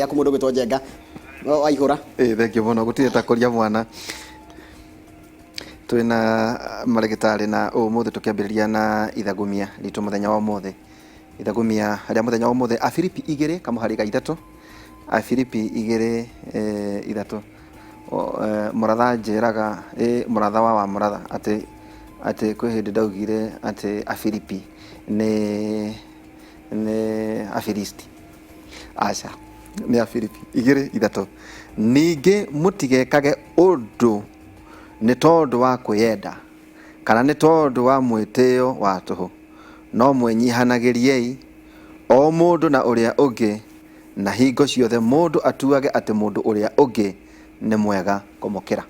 yaku mũndũ ũgwĩtwo Njenga waihũra. Ĩ thengiũ mũno, gũtirĩ ta kũria mwana. Twĩna marĩgĩtarĩ na ũmũthĩ tũkĩambĩrĩria na ithagumia ritũ mũthenya wa ũmũthĩ. Ithagumia rĩa mũthenya wa ũmũthĩ, Afilipi igĩrĩ kamũhari ga ithatũ, Afilipi igĩrĩ ithatũ. Mũratha anjĩraga, ĩ mũratha wa Wamũratha, atĩ atĩ kwĩ hĩndĩ ndaugire atĩ Afilipi nĩ nĩ Afilisti. Aca, nĩ Afilipi igĩrĩ ithatũ. Ningĩ mũtigekage ũndũ nĩ tondũ wa kwĩyenda, kana nĩ tondũ wa mwĩtĩo wa tũhũ, no mwĩnyihanagĩriei o mũndũ na ũrĩa ũngĩ, na hingo ciothe mũndũ atuage atĩ mũndũ ũrĩa ũngĩ nĩ mwega kũmũkĩra.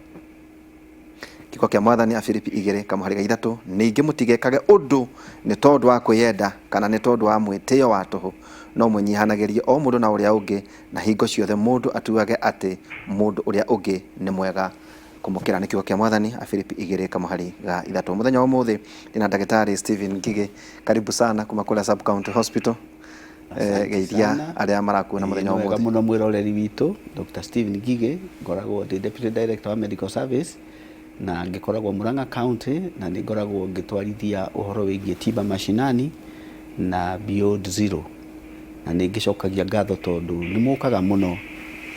Kiugo kĩa Mwathani, Afilipi igĩrĩ kamũhari ga ithatũ, Ningĩ mũtigekage ũndũ nĩ tondũ wa kwĩyenda, kana nĩ tondũ wa mwĩtĩo wa tũhũ, no mwĩnyihanagĩrie o mũndũ na ũrĩa ũngĩ, na hingo ciothe mũndũ atuage atĩ mũndũ ũrĩa ũngĩ nĩ mwega kũmũkĩra. Nĩ kiugo kĩa Mwathani, Afilipi igĩrĩ kamũhari ga ithatũ. Mũthenya wa ũmũthĩ ndĩna ndagĩtarĩ Stephen Ngigĩ, karibu sana kuma kũrĩa Sub County Hospital. Geithia arĩa marakuona mũthenya wa Wega ũmũthĩ. Mũno mwĩroreri witũ, Dr. Stephen Ngigĩ, ngoragwo ndĩ Deputy Director wa Medical Service na ngĩkoragwo Murang'a County, na nĩ ngoragwo ngĩtwarithia ũhoro wĩgiĩ tiba mashinani na Beyond Zero, na nĩ ngĩcokagia ngatho tondũ nĩ mũkaga mũno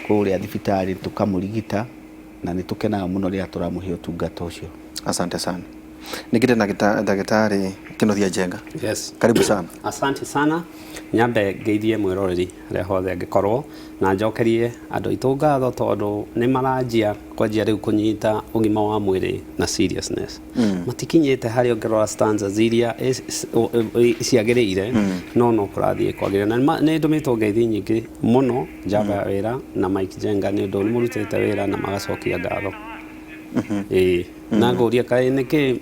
kũrĩa thibitarĩ tũkamũrigita, na nĩ tũkenaga mũno rĩrĩa tũramũhe ũtungata ũcio. Asante sana. Ningĩ ndĩna ndagĩtarĩ Kĩnuthia Njenga. Yes. Karibu sana. Asante sana. Nyambe ngeithie mwĩroreri harĩa hothe angĩkorwo, na njokerie andũ aitũ ngatho tondũ nĩ maranjia kwanjia rĩu kũnyita ũgima wa mwĩrĩ na seriousness. Matikinyĩte harĩa ũngĩrora stanzas iria ciagĩrĩire, no no kũrathiĩ kwagĩrĩra. Na nĩ ndũmĩtwo ngeithi nyingĩ mũno njamba ya wĩra na Mike Njenga nĩ ũndũ nĩ mũrutĩte wĩra na magacokia ngatho. Ĩĩ. Na ngũria kaĩ nĩkĩ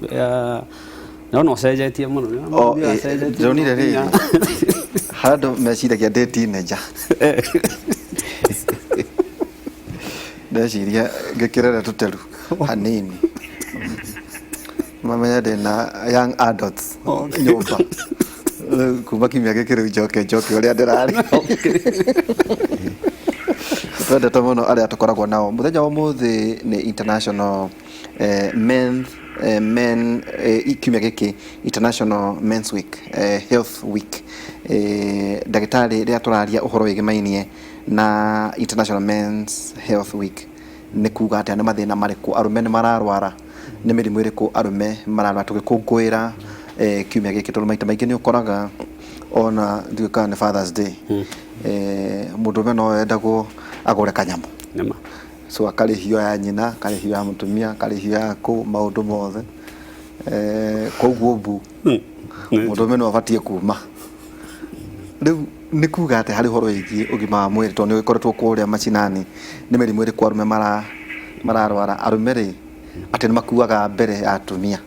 ndĩrona ũcenjetie mũno. Nĩwona O, mũthuri acenjetie ndĩronire mũno rĩrĩ nginya- harĩa andũ meciragia ndĩ teenager, ndeciria ngĩkĩrere tũteru hanini mamenye ndĩna young adults nyũmba. Rĩu kuma kiumia gĩkĩ rĩu njoke njoke ũrĩa ndĩrarĩ. Twendete mũno arĩa tũkoragwo nao. Mũthenya wa ũmũthĩ nĩ International men men kiumia gĩkĩ, International Men's Week, Health Week. Ndagĩtarĩ, rĩrĩa tũraria ũhoro wĩgĩmainie na International Men's Health Week, nĩ kuga atĩa? Nĩ mathĩna marĩkũ arũme nĩ mararwara? Nĩ mĩrimũ ĩrĩkũ arũme mararwara tũgĩkũngũĩra kiumia gĩkĩ? Tondũ maita maingĩ nĩ ũkoraga ona ndiũĩ kana nĩ Father's Day, mũndũrũme no endagwo agũre kanyamũ. Nĩma. So akarĩhio ya nyina, akarĩhio ya mũtumia, akarĩhio ya kũ, maũndũ mothe. Koguo mbu mũndũrũme no abatiĩ kuma rĩu. Nĩ kuga atĩ harĩ ũhoro wĩgiĩ ũgima wa mwĩrĩ, tondũ nĩ ũgĩkoretwo kũrĩa macinani, nĩ mĩrimũ ĩrĩkũ arũme mararwara? Arũme rĩ, atĩ nĩ makuaga mbere ya atumia?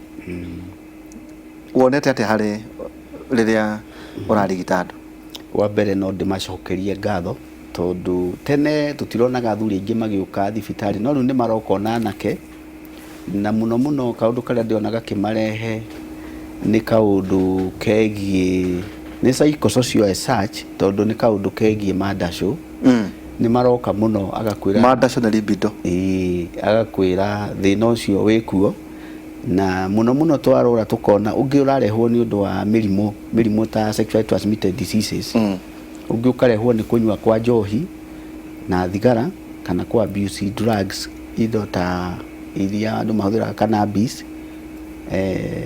Wonete atĩ harĩ rĩrĩa ũrarigita andũ? Wa mbere no ndĩmacokerie ngatho tondũ tene tũtironaga athuri aingĩ magĩũka thibitarĩ, no rĩu nĩ maroka ona anake, na mũno mũno kaũndũ karĩa ndĩrona gakĩmarehe nĩ kaũndũ kegiĩ nĩ psychosocial as such, tondũ nĩ kaũndũ kegiĩ mandacũ. Nĩ maroka mũno agakwĩra Mandacũ nĩ libido. Ĩĩ, agakwĩra thĩna ũcio wĩkuo, na mũno mũno twarora tũkona ũngĩ ũrarehwo nĩ ũndũ wa mĩrimũ ta sexually transmitted diseases, ũngĩ ũkarehwo nĩ kũnyua kwa njohi na thigara kana kũ abuse drugs, indo ta iria andũ mahũthĩraga cannabis,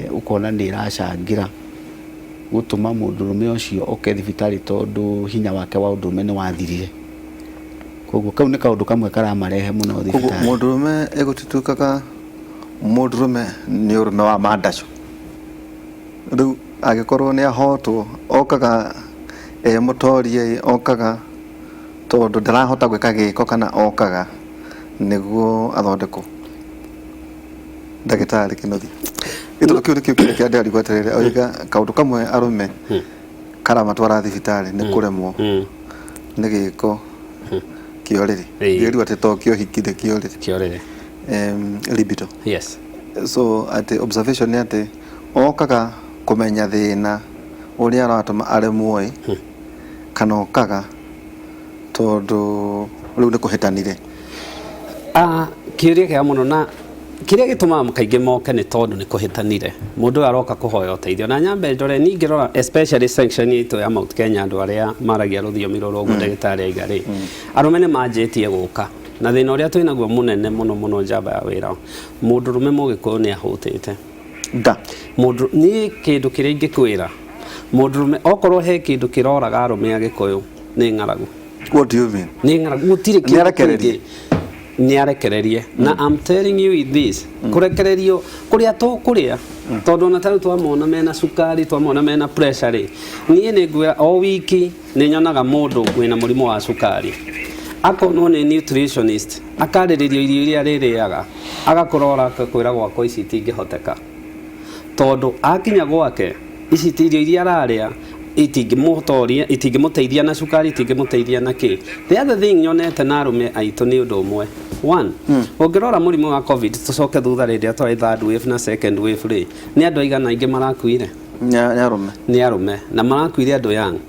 ũkona nĩ ĩracangĩra gũtũma mũndũrũme ũcio oke thibitarĩ tondũ hinya wake wa ũndũrũme nĩ wathirire. Koguo kau nĩ kaũndũ kamwe karamarehe mũno Koguo thibitarĩ. Mũndũrũme ĩgũtituĩkaga mũndũrũme nĩ ũrũme wa mandacũ. Rĩu angĩkorwo nĩ ahotwo, okaga e mũtorie, okaga tondũ ndarahota gwĩka gĩko, kana okaga nĩguo athondekwo? Ndagĩtarĩ Kĩnuthia, gĩtũmi kĩu nĩkĩo kĩrĩa kĩandĩarigwo atĩrĩrĩ, oiga kaũndũ kamwe arũme karamatwara thibitarĩ nĩ kũremwo nĩ gĩko kĩa ũrĩrĩ. Ngĩrwo atĩ to kĩa ũhiki, nĩ kĩa ũrĩrĩ. Kĩa ũrĩrĩ. Libido. Yes. So atĩ observation nĩ atĩ okaga kũmenya thĩna ũrĩa ũratũma aremwo ĩ, kana okaga tondũ Tondũ rĩu nĩ kũhĩtanire. Ah, kĩũria kĩega mũno na kĩrĩa gĩtũmaga kaingĩ moke nĩ tondũ nĩ kũhĩtanire. Mũndũ ũyũ aroka kũhoya ũteithio na nyambe ndore niĩ ngĩrora especially section itũ ya Mount Kenya andũ arĩa maragia rũthiomi rũrũ ũguo ndagĩtarĩ aiga rĩ, arũme nĩ manjĩtie gũka na thĩna ũrĩa twĩ naguo mũnene mũno mũno njamba ya wĩra, mũndũrũme mũgĩkũyũ nĩ ahũtĩte. Nda. Mũndũ niĩ kĩndũ kĩrĩa ingĩkwĩra mũndũrũme okorwo he kĩndũ kĩroraga arũme agĩkũyũ nĩ ng'aragu. What do you mean? Nĩ ng'aragu gũtirĩ Nĩ kĩndũ arekererie. kĩngĩ nĩ arekererie na I'm telling you this kũrekererio kũrĩa tũkũrĩa tondũ ona tarĩu twamona mena cukari twamona mena pressure rĩ niĩ nĩ ngwĩra o wiki nĩ nyonaga mũndũ wĩna mũrimũ wa cukari akonwo nĩ nutritionist akarĩrĩrio irio iria arĩrĩaga agakũrora akakwĩra gwakwa ici itingĩhoteka tondũ akinya gwake ici ti irio iria ararĩa itingĩmũtoria itingĩmũteithia na cukari itingĩmũteithia na kĩ. The other thing nyonete na arũme aitũ nĩ ũndũ ũmwe one, ũngĩrora mũrimũ wa COVID tũcoke thutha rĩrĩa twarĩ third wave na second wave rĩ, nĩ andũ aigana aingĩ marakuire? Nĩ arũme. Nĩ arũme na marakuire andũ young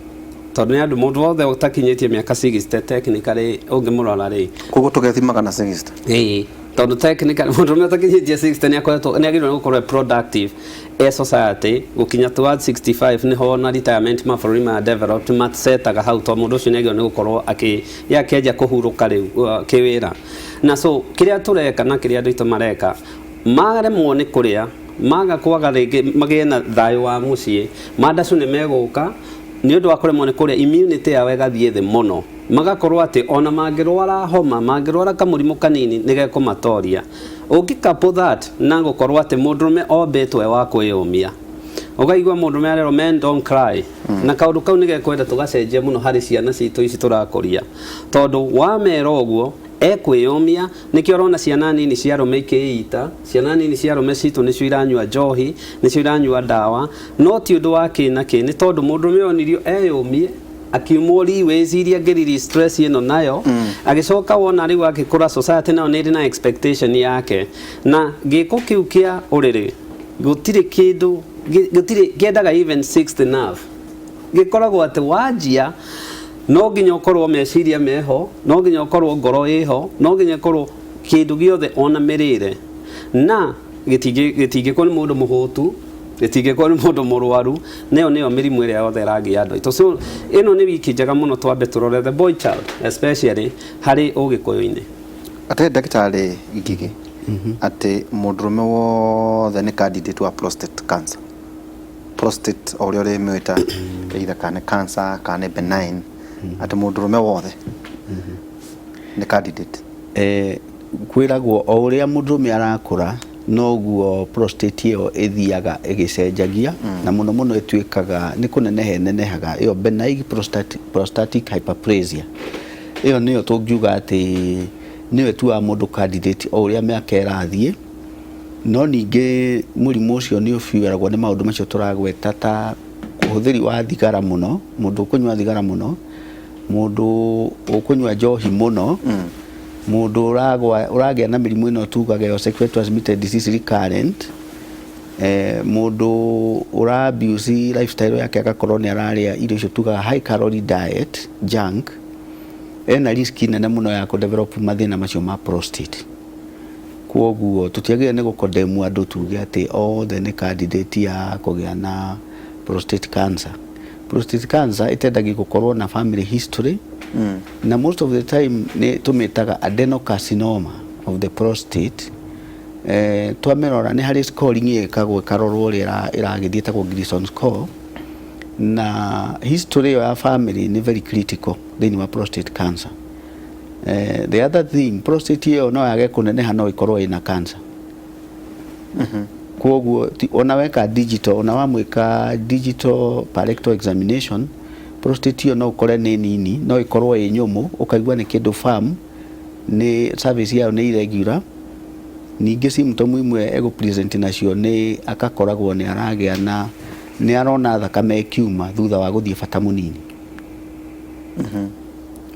tondũ nĩ andũ mũndũ wothe ũtakinyĩtie mĩaka 60 technically ũngĩmũrora rĩ. Koguo tũgethimaga na 60. Ĩĩ, tondũ technically mũndũ ũrĩa ũtakinyĩtie 60 nĩ akoretwo nĩ agĩrĩirwo nĩ gũkorwo e productive e society gũkinya towards 65 nĩho na retirement mabũrũri maya developed masetaga hau tondũ mũndũ ũcio nĩ agĩrĩirwo nĩ gũkorwo akĩ ye akĩanjia kũhurũka rĩu kĩwĩra. Na so kĩrĩa tũreka na kĩrĩa andũ aitũ mareka maremwo nĩ kũrĩa maga kwaga rĩngĩ magĩe na thayũ wa mũciĩ mandacu nĩ megũka nĩ ũndũ wa kũremwo nĩ kũrĩa immunity yao ĩgathiĩ thĩ mũno magakorwo atĩ ona mangĩrwara homa mangĩrwara kamũrimũ kanini nĩ gekũmatoria. Ũngĩ couple that na gũkorwo atĩ mũndũrũme ombĩtwo e wa kwĩyũmia ũkaigua mũndũrũme arerwo men don't cry na kaũndũ kau nĩ gekwenda tũgacenjia mũno harĩ ciana citũ ici tũrakũria tondũ wamera ũguo ekwĩyũmia nĩkĩo ũrona ciana nini cia arũme ikĩita ciana nini cia arũme citũ nĩcio iranyua njohi nĩcio iranyua ndawa no ti ũndũ wa kĩ na kĩ nĩ tondũ mũndũrũme onirio eyũmie akiumwo leeways iria angĩriri stress ĩno nayo agĩcoka wona rĩu agĩkũra society nayo nĩ ĩrĩ na expectation yake na gĩko kĩu kĩa ũrĩrĩ gũtirĩ kĩndũ gũtirĩ kĩendaga even sixth nerve gĩkoragwo atĩ wanjia no nginya ũkorwo meciria meho no nginya ũkorwo ngoro ĩho no nginya ũkorwo kĩndũ gĩothe ona mĩrĩre na gĩtingĩkwo nĩ mũndũ mũhũtu gĩtingĩkwo nĩ mũndũ mũrwaru nayo nĩyo mĩrimũ ĩrĩa yothe ĩragĩa andũ aitũ. So ĩno nĩ wiki njega mũno twambe tũrore the boy child especially harĩ ũgĩkũyũ-inĩ. Atĩ ndagĩtarĩ Ngigĩ atĩ mũndũrũme wothe nĩ candidate wa prostate cancer, prostate o ũrĩa ũrĩmĩta either kana nĩ cancer kana nĩ benign, atĩ mũndũrũme wothe nĩ candidate. Kwĩragwo o ũrĩa mũndũrũme arakũra noguo prostate ĩyo ĩthiaga ĩgĩcenjagia na mũno mũno ĩtuĩkaga nĩ kũneneha ĩnenehaga ĩyo benign prostatic hyperplasia ĩyo nĩyo tũngiuga atĩ nĩyo ĩtuaga mũndũ candidate o ũrĩa mĩaka ĩrathiĩ. No ningĩ mũrimũ ũcio nĩ ũbiũragwo nĩ maũndũ macio tũragweta ta ũhũthĩri wa thigara mũno, mũndũ ũkũnyua thigara mũno, mũndũ ũkũnyua njohi mũno, mũndũ ũragĩa na mĩrimũ ĩno tugaga ĩyo sexually transmitted disease recurrent, mũndũ ũra abuse lifestyle yake agakorwo nĩ ararĩa irio icio tugaga high calorie diet junk, ena risk nene mũno ya kũ develop mathĩna macio ma prostate. Kwoguo tũtiagĩrĩire nĩ gũkondemu andũ tuge atĩ othe nĩ candidate ya kũgĩa na prostate cancer. Prostate cancer ĩtendagia gũkorwo na family history na most of the time nĩ tũmĩtaga adenocarcinoma of the prostate. Twamĩrora nĩ harĩ scoring ĩkagwo ĩkarorwo ũrĩa ĩragĩthiĩ ĩtagwo Gleason score, na history ĩyo ya family nĩ very critical thĩinĩ wa prostate cancer. The other thing, prostate ĩyo no yage kũneneha no ĩkorwo ĩna cancer. Kwoguo ona weka digital, ona wamwĩka digital per examination, prostate ĩyo no ũkore nĩ nini, no ĩkorwo ĩ nyũmũ, ũkaigua nĩ kĩndũ firm, nĩ service yayo nĩ irregular. Ningĩ symptom imwe egũ present nacio nĩ akakoragwo nĩ aragĩa na nĩ arona thakame ĩkiuma thutha wa gũthiĩ bata mũnini.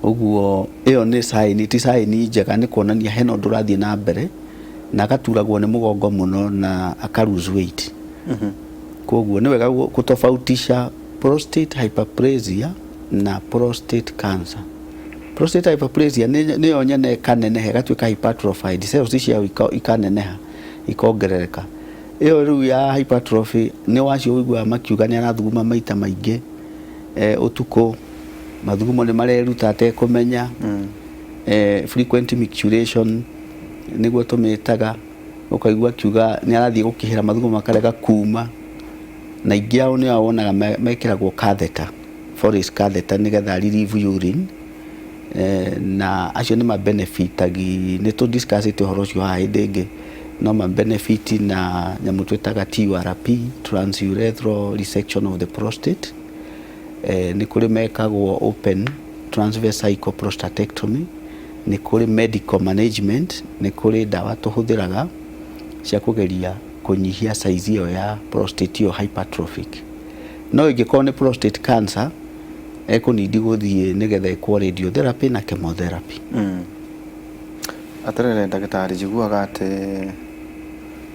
Ũguo ĩyo nĩ sign, ti sign njega, nĩ kuonania hena ũndũ ũrathiĩ na mbere, na agaturagwo nĩ mũgongo mũno na aka lose weight. Koguo nĩ wega gũtofautisha prostate hyperplasia na prostate cancer. Prostate hyperplasia nĩyo nyene ĩkaneneha ĩgatuĩka hypertrophied, cells ciayo ikaneneha ikongerereka. Ĩyo rĩu ya hypertrophy nĩ wacio ũiguaga makiuga nĩ arathuguma maita maingĩ ũtukũ, mathugumo nĩ mareruta atekũmenya, frequent micturition nĩguo tũmĩtaga, ũkaigua akiuga nĩ arathiĩ gũkĩhĩra mathugumo makarega kuma, na aingĩ ao nĩo wonaga mekĩragwo catheter, Foley's catheter, nĩgetha relieve urine, na acio nĩ mabenefitagi, nĩ tũ discuss ĩte ũhoro ũcio haha hĩndĩ ĩngĩ, no mabenefit na nyamũ twĩtaga TURP, transurethral resection of the prostate. Nĩ kũrĩ mekagwo open transvesical prostatectomy, nĩ kũrĩ medical management, nĩ kũrĩ ndawa tũhũthĩraga cia kũgeria kũnyihia size ĩyo ya prostate ĩyo hypertrophic. No ĩngĩkorwo nĩ prostate cancer, ekũnindi gũthiĩ nĩgetha ĩkwo radiotherapy na chemotherapy. Atĩrĩrĩ ndagĩtarĩ, njiguaga atĩ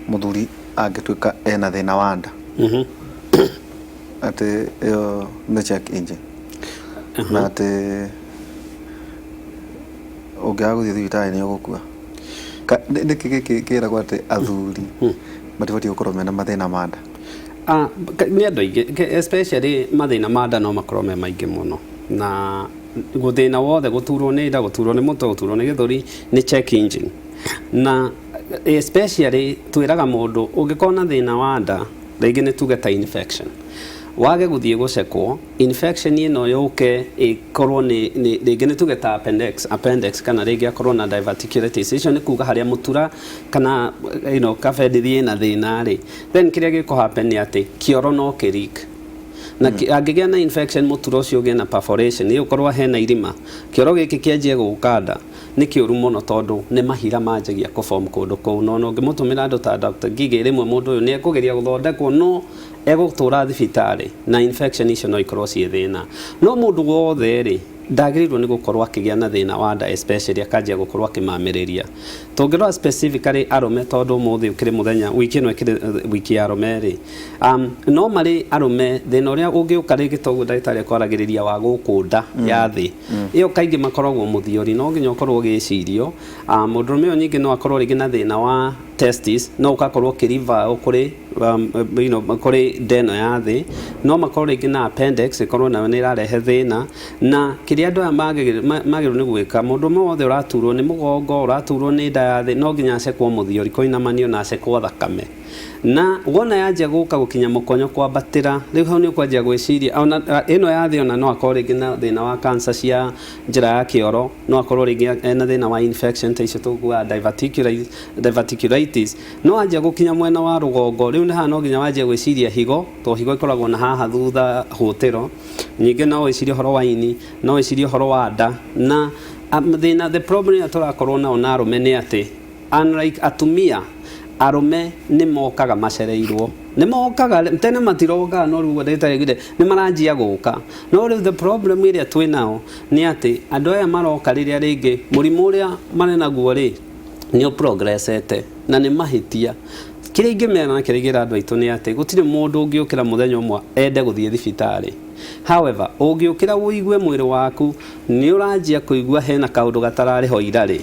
mũthuri angĩtuĩka ena thĩna wa nda, atĩ ĩyo nĩ check engine, na atĩ ũngĩaga gũthiĩ thibitarĩ nĩ ũgũkua. Nĩkĩ gĩkĩ kĩragwo atĩ athuri matibatiĩ gũkorwo mena mathĩna ma nda? Nĩ andũ aingĩ, especially mathĩna ma nda no makorwo me maingĩ mũno, na gũthĩna wothe, gũturwo nĩ nda, gũturwo nĩ mũtwe, gũturwo nĩ gĩthũri, nĩ check engine. Na especially twĩraga mũndũ ũngĩkorwo na thĩna wa nda, rĩngĩ nĩ tuge ta infection, wage gũthiĩ gũcekwo, infection ĩno yũke ĩkorwo nĩ rĩngĩ nĩ tuge ta appendix, kana rĩngĩ akorwo na diverticulitis, icio nĩ kuga harĩa mũtura kana kabendithi ĩna thĩna rĩ, then kĩrĩa gĩkũ happen nĩ atĩ kĩoro no kĩ leak na angĩgĩa na infection, mũtura ũcio ũgĩe na perforation, ĩ ũkorwo hena irima, kĩoro gĩkĩ kĩanjie gũka nda, nĩ kĩũru mũno tondũ nĩ mahira manjagia kũform kũndũ kũu. No ũngĩmũtũmĩra andũ ta Dr. Ngigĩ, rĩmwe mũndũ ũyũ nĩ ekũgeria gũthondekwo, no egũtũra thibitarĩ na infection icio no ikorwo ciĩ thĩna. No mũndũ wothe rĩ, ndagĩrĩirwo nĩ gũkorwo akĩgĩa na thĩna wa nda, especially akanjia gũkorwo akĩmamĩrĩria. Tũngĩrora specifically arũme, tondũ ũmũthĩ ũkĩrĩ mũthenya, wiki ĩno ĩkĩrĩ wiki ya arũme rĩ, no marĩ arũme thĩna ũrĩa ũngĩũka rĩngĩ toguo ndagĩtarĩ akwaragĩrĩria wa gũkũ nda ya thĩ, ĩyo kaingĩ makoragwo mũthiori, no nginya ũkorwo ũgĩcirio. Mũndũrũme ũyũ ningĩ no akorwo rĩngĩ na thĩna wa testis, no ũgakorwo ũkĩriva kũrĩ kũrĩ nda ĩno ya thĩ, no makorwo rĩngĩ na appendix ĩkorwo nayo nĩ ĩrarehe thĩna. Na kĩrĩa andũ aya magĩrĩirwo nĩ gwĩka, mũndũ ũmwe wothe ũraturwo nĩ mũgongo, ũraturwo nĩ nda ya thĩ, no nginya acekwo mũthiori kũinamanio na acekwo thakame. Na wona yanjia gũka gũkinya mũkonyo kwambatĩra, rĩu hau nĩ ũkwanjia gwĩciria ona ĩno ya thĩ, ona no akorwo rĩngĩ na thĩna wa cancer cia njĩra ya kĩoro, no akorwo rĩngĩ ena thĩna wa infection ta icio tũkuaga diverticulitis. No anjia gũkinya mwena wa rũgongo, rĩu nĩ haha no nginya wanjie gwĩciria higo, tondũ higo ĩkoragwo na haha thutha hũtĩro. Ningĩ no wĩcirie ũhoro wa ini, no wĩcirie ũhoro wa nda. Na thĩna, the problem ĩrĩa tũrakorwo nao na arũme nĩ atĩ unlike atumia, arũme nĩ mokaga macereirwo, nĩ mokaga tene, matirokaga, no rĩu ndagĩtarĩ augire nĩ maranjia gũka. No rĩu the problem ĩrĩa twĩ nao nĩ atĩ andũ aya maroka rĩrĩa rĩngĩ mũrimũ ũrĩa marĩ naguo rĩ nĩ ũprogressete, na nĩ mahĩtia. Kĩrĩa ingĩmera na kĩrĩa ingĩra andũ aitũ nĩ atĩ gũtirĩ mũndũ ũngĩũkĩra mũthenya ũmwe ende gũthiĩ thibitarĩ. However, ũngĩũkĩra ũigue mwĩrĩ waku nĩ ũranjia kũigua hena kaũndũ gatararĩ ho ira rĩ,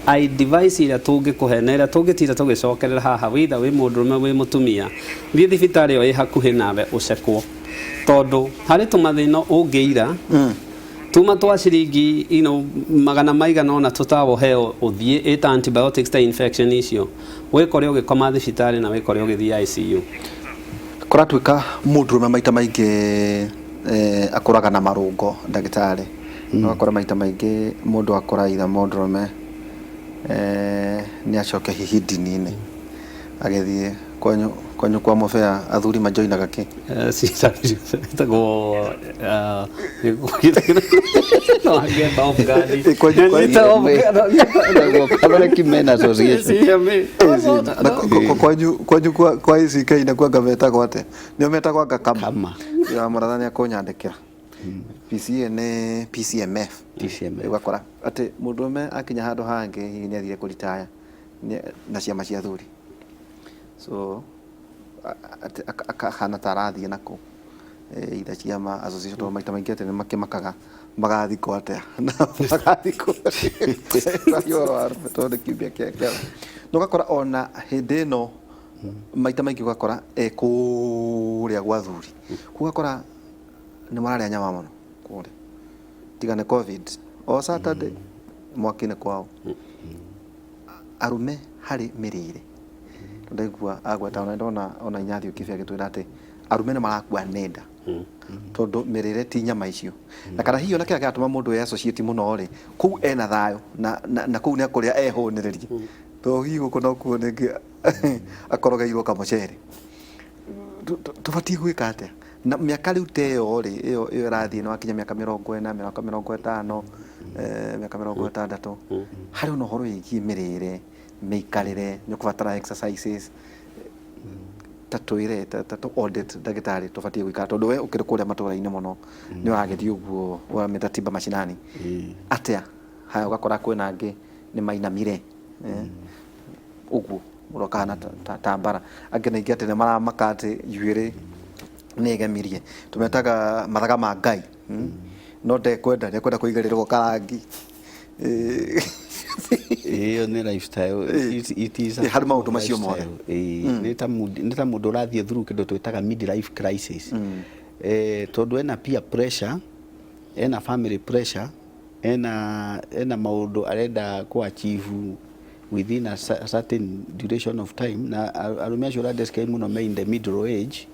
advice ĩrĩa tũngĩkũhe na ĩrĩa tũngĩtinda tũgĩcokerera haha, witha wĩ mũndũrũme wĩ mũtumia, thiĩ thibitarĩ ĩyo ĩ hakuhĩ nawe ũcekwo, tondũ harĩ tũmathĩna ũngĩira tuma twa ciringi magana maigana ona tũtawoheo ũthiĩ ĩta antibiotics ta infection icio, wĩkore ũgĩkoma thibitarĩ na wĩkore ũgĩthiĩ ICU. Kũratuĩka mũndũrũme maita maingĩ akũraga na marũngo, ndagĩtarĩ. Ũgakora maita maingĩ mũndũ akũra, itha mũndũrũme nĩ acoke hihi ndini-inĩ agĩthiĩ kwanyu kwa mũbea, athuri majoinaga kĩ? Ĩtagwo no angĩenda off guard. Nyita off guard. Catholic Men Association. CMA. Na kwanyu kwa ACK nakuo anga metagwo atĩa? Nĩo metagwo anga kama? Kama. Ya mũratha nĩ akũnyandĩkĩra. PCA nĩ PCMF. PCMF. Ũgakora atĩ mũndũrũme akinya handũ hangĩ, hihi nĩ athire kũritaya na ciama cia athuri, so atĩ akahana ta arathiĩ nakũ itha ciama association, tondũ maita maingĩ atĩ nĩ makĩmakaga. Magathikwo atĩa? Magathikwo twaria ũhoro wa arũme tondũ nĩ kiumia kĩa na ũgakora ona hĩndĩ ĩno maita maingĩ ũgakora e kũrĩa gwa thuri, ũgakora nĩ mararĩa nyama mũno kũrĩa, tiga nĩ COVID, o Saturday mwaki nĩ kwao. Arũme harĩ mĩrĩre, ndaigua agweta ona ndona ona Inyathiũ Kĩbĩ agĩtwĩra atĩ arũme nĩ marakua nenda tondũ mĩrĩre ti nyama icio, na kana hihi ona kĩrĩa kĩratũma mũndũ e associate mũno rĩ, kũu ena thayũ na kũu nĩ akũrĩa ehũnĩrĩrie, tondũ hihi gũkũ nokuo rĩngĩ akorogeirwo kamũcere. Tũbatiĩ gwĩka atĩa na mĩaka rĩu ta ĩyo rĩ, ĩyo ĩrathiĩ nĩ wakinya mĩaka 40, mĩaka 50, mĩaka 60, harĩ ona ũhoro wĩgiĩ mĩrĩre, mĩikarĩre, nĩ ũkũbatara exercises, ta twĩre ta tũ audit ndagĩtarĩ tũbatiĩ gwĩka, tondũ we ũkĩrĩ kũrĩa matũra-inĩ mũno nĩ ũragĩthiĩ ũguo ũramĩta tiba mashinani atĩa? Haya, ũgakora kwĩna angĩ nĩ mainamire ũguo ũrokana ta mbara, angĩ na ingĩ atĩ nĩ maramaka atĩ njuĩrĩ nĩ ĩgemirie, tũmetaga mathaga ma Ngai, no ndekwenda nĩekwenda kũigĩrĩrwo karangi. Ĩyo nĩ lifestyle. It is a Harĩ maũndũ macio mothe. Lifestyle. Nĩ ta mũndũ ũrathiĩ through kĩndũ twĩtaga midlife crisis, tondũ ena peer pressure, ena family pressure, ena maũndũ arenda kũ achieve within a certain duration of time. Na arũme acio ũra describe mũno me in the middle age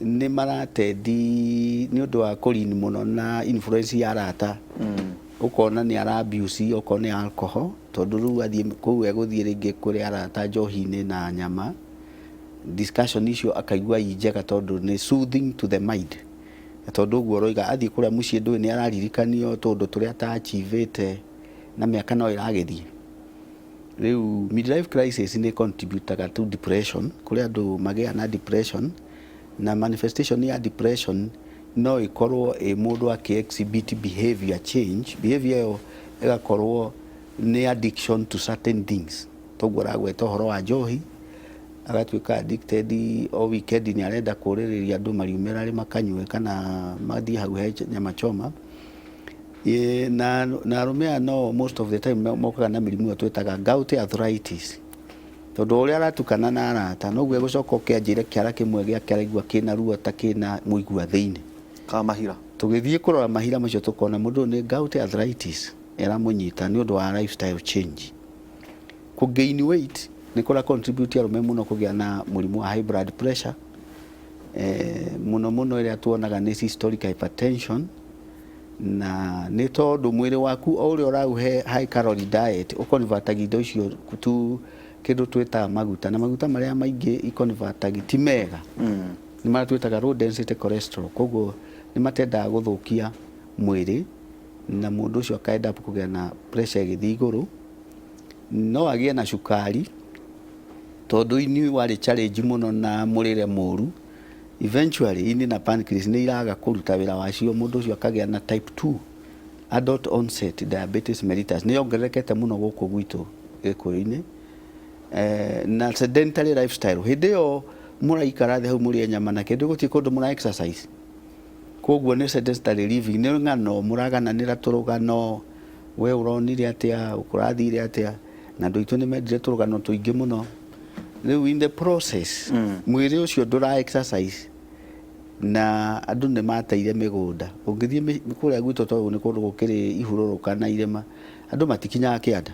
nĩ maratendi nĩ ũndũ wa kũrin mũno na influence ya arata, ũkona nĩ ara abuse okorwo nĩ alcohol, tondũ rĩu athiĩ kũu egũthiĩ rĩngĩ kũrĩ arata njohi-inĩ na nyama, discussion icio akaigua i njega tondũ nĩ soothing to the mind. Na tondũ ũguo ũroiga athiĩ kũrĩa mũciĩ ndũĩ nĩ araririkanio tũndũ tũrĩa ata-achievĩte na mĩaka no ĩragĩthiĩ. Rĩu midlife crisis nĩ contributaga to depression, kũrĩ andũ magĩaga na depression, na manifestation ya depression no ĩkorwo ĩ mũndũ akĩ exhibit behavior change, behavior ĩyo ĩgakorwo nĩ addiction to certain things. Toguo ũragweta ũhoro wa njohi, agatuĩka addicted, o weekend nĩ arenda kũrĩrĩria andũ mariumĩra rĩ makanyue kana mathiĩ hau he nyama choma. Ĩ, na arũme aya no most of the time mokaga na mĩrimũ ĩyo twĩtaga gout arthritis, tondũ ũrĩa aratukana na arata noguo egũcoka oke anjĩre kĩara kĩmwe gĩake araigua kĩna ruo ta kĩna mũigua thĩinĩ. Ka mahira. Tũgĩthiĩ kũrora mahira macio tũkona mũndũ ũyũ nĩ gout arthritis ĩramũnyita nĩ ũndũ wa lifestyle change. Kũ gain weight nĩ kũra contribute arũme mũno kũgĩa na mũrimũ wa high blood pressure, mũno mũno ĩrĩa tuonaga nĩ systolic hypertension, na nĩ tondũ mwĩrĩ waku o ũrĩa ũraũhe high calorie diet ũconvertagia indo icio to kĩndũ twĩtaga maguta, na maguta marĩa maingĩ iconvertagi ti mega, nĩ marĩa twĩtaga low density cholesterol, koguo nĩ matendaga gũthũkia mwĩrĩ na mũndũ ũcio aka end up kũgĩa na pressure ĩgĩthiĩ igũrũ. No agĩe na cukari tondũ ini warĩ challenge mũno na mũrĩre mũru, eventually ini na pancreas nĩ iraga kũruta wĩra wacio, mũndũ ũcio akagĩa na type 2 adult onset diabetes mellitus, nĩ yongererekete mũno gũkũ gwitũ gĩkũyũ-inĩ. Na sedentary lifestyle, hĩndĩ ĩyo mũraikara thĩ hau mũrĩe nyama na kĩndũ, gũtirĩ kũndũ mũra exercise, koguo nĩ sedentary living, nĩ ng'ano mũragananĩra tũrũgano, we ũronire atĩa, ũrathire atĩa, na andũ aitũ nĩ mendire tũrũgano tũingĩ mũno. Rĩu in the process mwĩrĩ ũcio ndũra exercise na andũ nĩ mateire mĩgũnda. Ũngĩthiĩ kũrĩa gwitũ, tondũ nĩ kũndũ gũkĩrĩ ihurũrũka na irĩma, andũ matikinyaga kĩanda.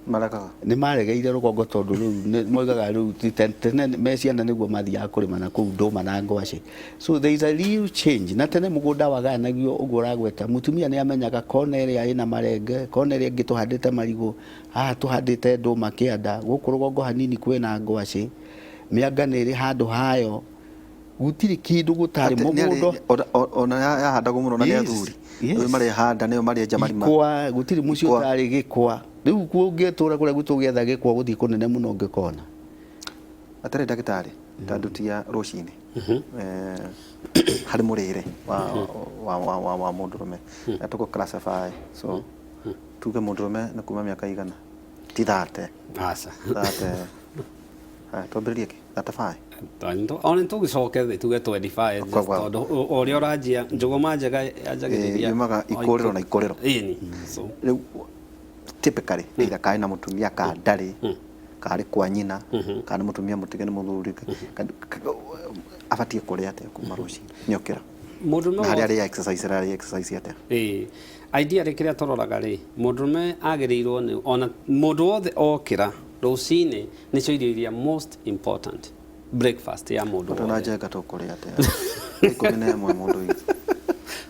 Marekaga. Nĩ maregeire rũgongo tondũ rĩu moigaga rĩu ti tene me ciana nĩguo mathiaga kũrĩma na kũu ndũma na ngwacĩ. So there is a real change. Na tene mũgũnda wagayanagio ũguo ũragweta, mũtumia nĩ amenyaga kona ĩrĩa ĩna marenge, kona ĩrĩa ĩngĩ tũhandĩte marigũ, haha tũhandĩte ndũma kĩanda, gũkũ rũgongo hanini kwĩna ngwacĩ, mĩanga nĩ ĩrĩ handũ hayo, gũtirĩ kĩndũ gũtarĩ mũgũnda. Ona yahandagwo mũno na nĩ athuri. Nĩo marehanda, nĩo marenja marima. Ikwa, gũtirĩ mũciĩ ũtarĩ gĩkwa. Rĩu ũngĩtũra kũrĩa gwitũ ũgĩetha gĩkwa gũthiĩ kũnene mũno ũngĩkona. Atarĩ ndagĩtarĩ, ta nduti ya rũcinĩ harĩ mũrĩre wa mũndũrũme na tũkũ classify, so tuge mũndũrũme nĩ kuma mĩaka igana, ti 30? Aca. 30. Haya, twambĩrĩrie kĩ 35? Ona tũgĩcoke thĩ tuge 25 just tondũ ũrĩa ũranjia njũgũma njega yanjagĩrĩria Yumaga ikũrĩro na ikũrĩro. Ĩni, so Rĩu typically either karĩ na mũtumia ka ndarĩ, karĩ kwa nyina, kana nĩ mũtumia mũtige nĩ mũthuri, abatiĩ kũrĩa atĩa kuma rũcinĩ nĩokĩra? Mũndũrũme Na harĩa arĩa exercise, arĩa exercise atĩa? Ĩĩ, ideally kĩrĩa tũroraga rĩ, mũndũrũme agĩrĩirwo nĩ ona mũndũ wothe okĩra rũcinĩ, nĩcio irio iria most important, breakfast ya mũndũ Tondũ na wothe. Njenga tũkũrĩa atĩa 11 mũndũ witũ?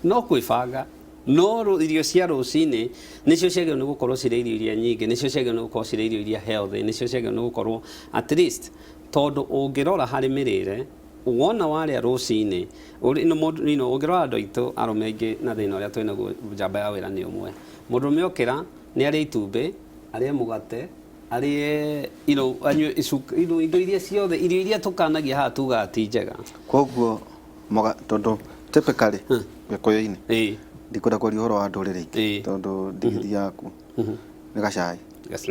No kwĩbanga, no irio cia rũcinĩ nĩcio ciagĩrĩirwo nĩ gũkorwo cirĩ irio iria nyingĩ, nĩcio ciagĩrĩirwo nĩ gũkorwo cirĩ irio iria healthy, nĩcio ciagĩrĩirwo nĩ gũkorwo at least, tondũ ũngĩrora harĩ mĩrĩre wona warĩa rũcinĩ ũrĩ no mũndũ, ũngĩrora andũ aitũ arũme aingĩ na thĩna ũrĩa twĩnaguo, njamba ya wĩra nĩ ũmwe. Mũndũrũme okĩra nĩ arĩe itumbĩ, arĩe mũgate, arĩe anyue indo iria ciothe, irio iria tũkanagia haha tugaga ti njega. Koguo tondũ typically Gĩkũyũ-inĩ, ndikwenda kwaria ũhoro wa ndũrĩrĩ ingĩ, tondũ ndigithia yaku nĩ gacai. Yes,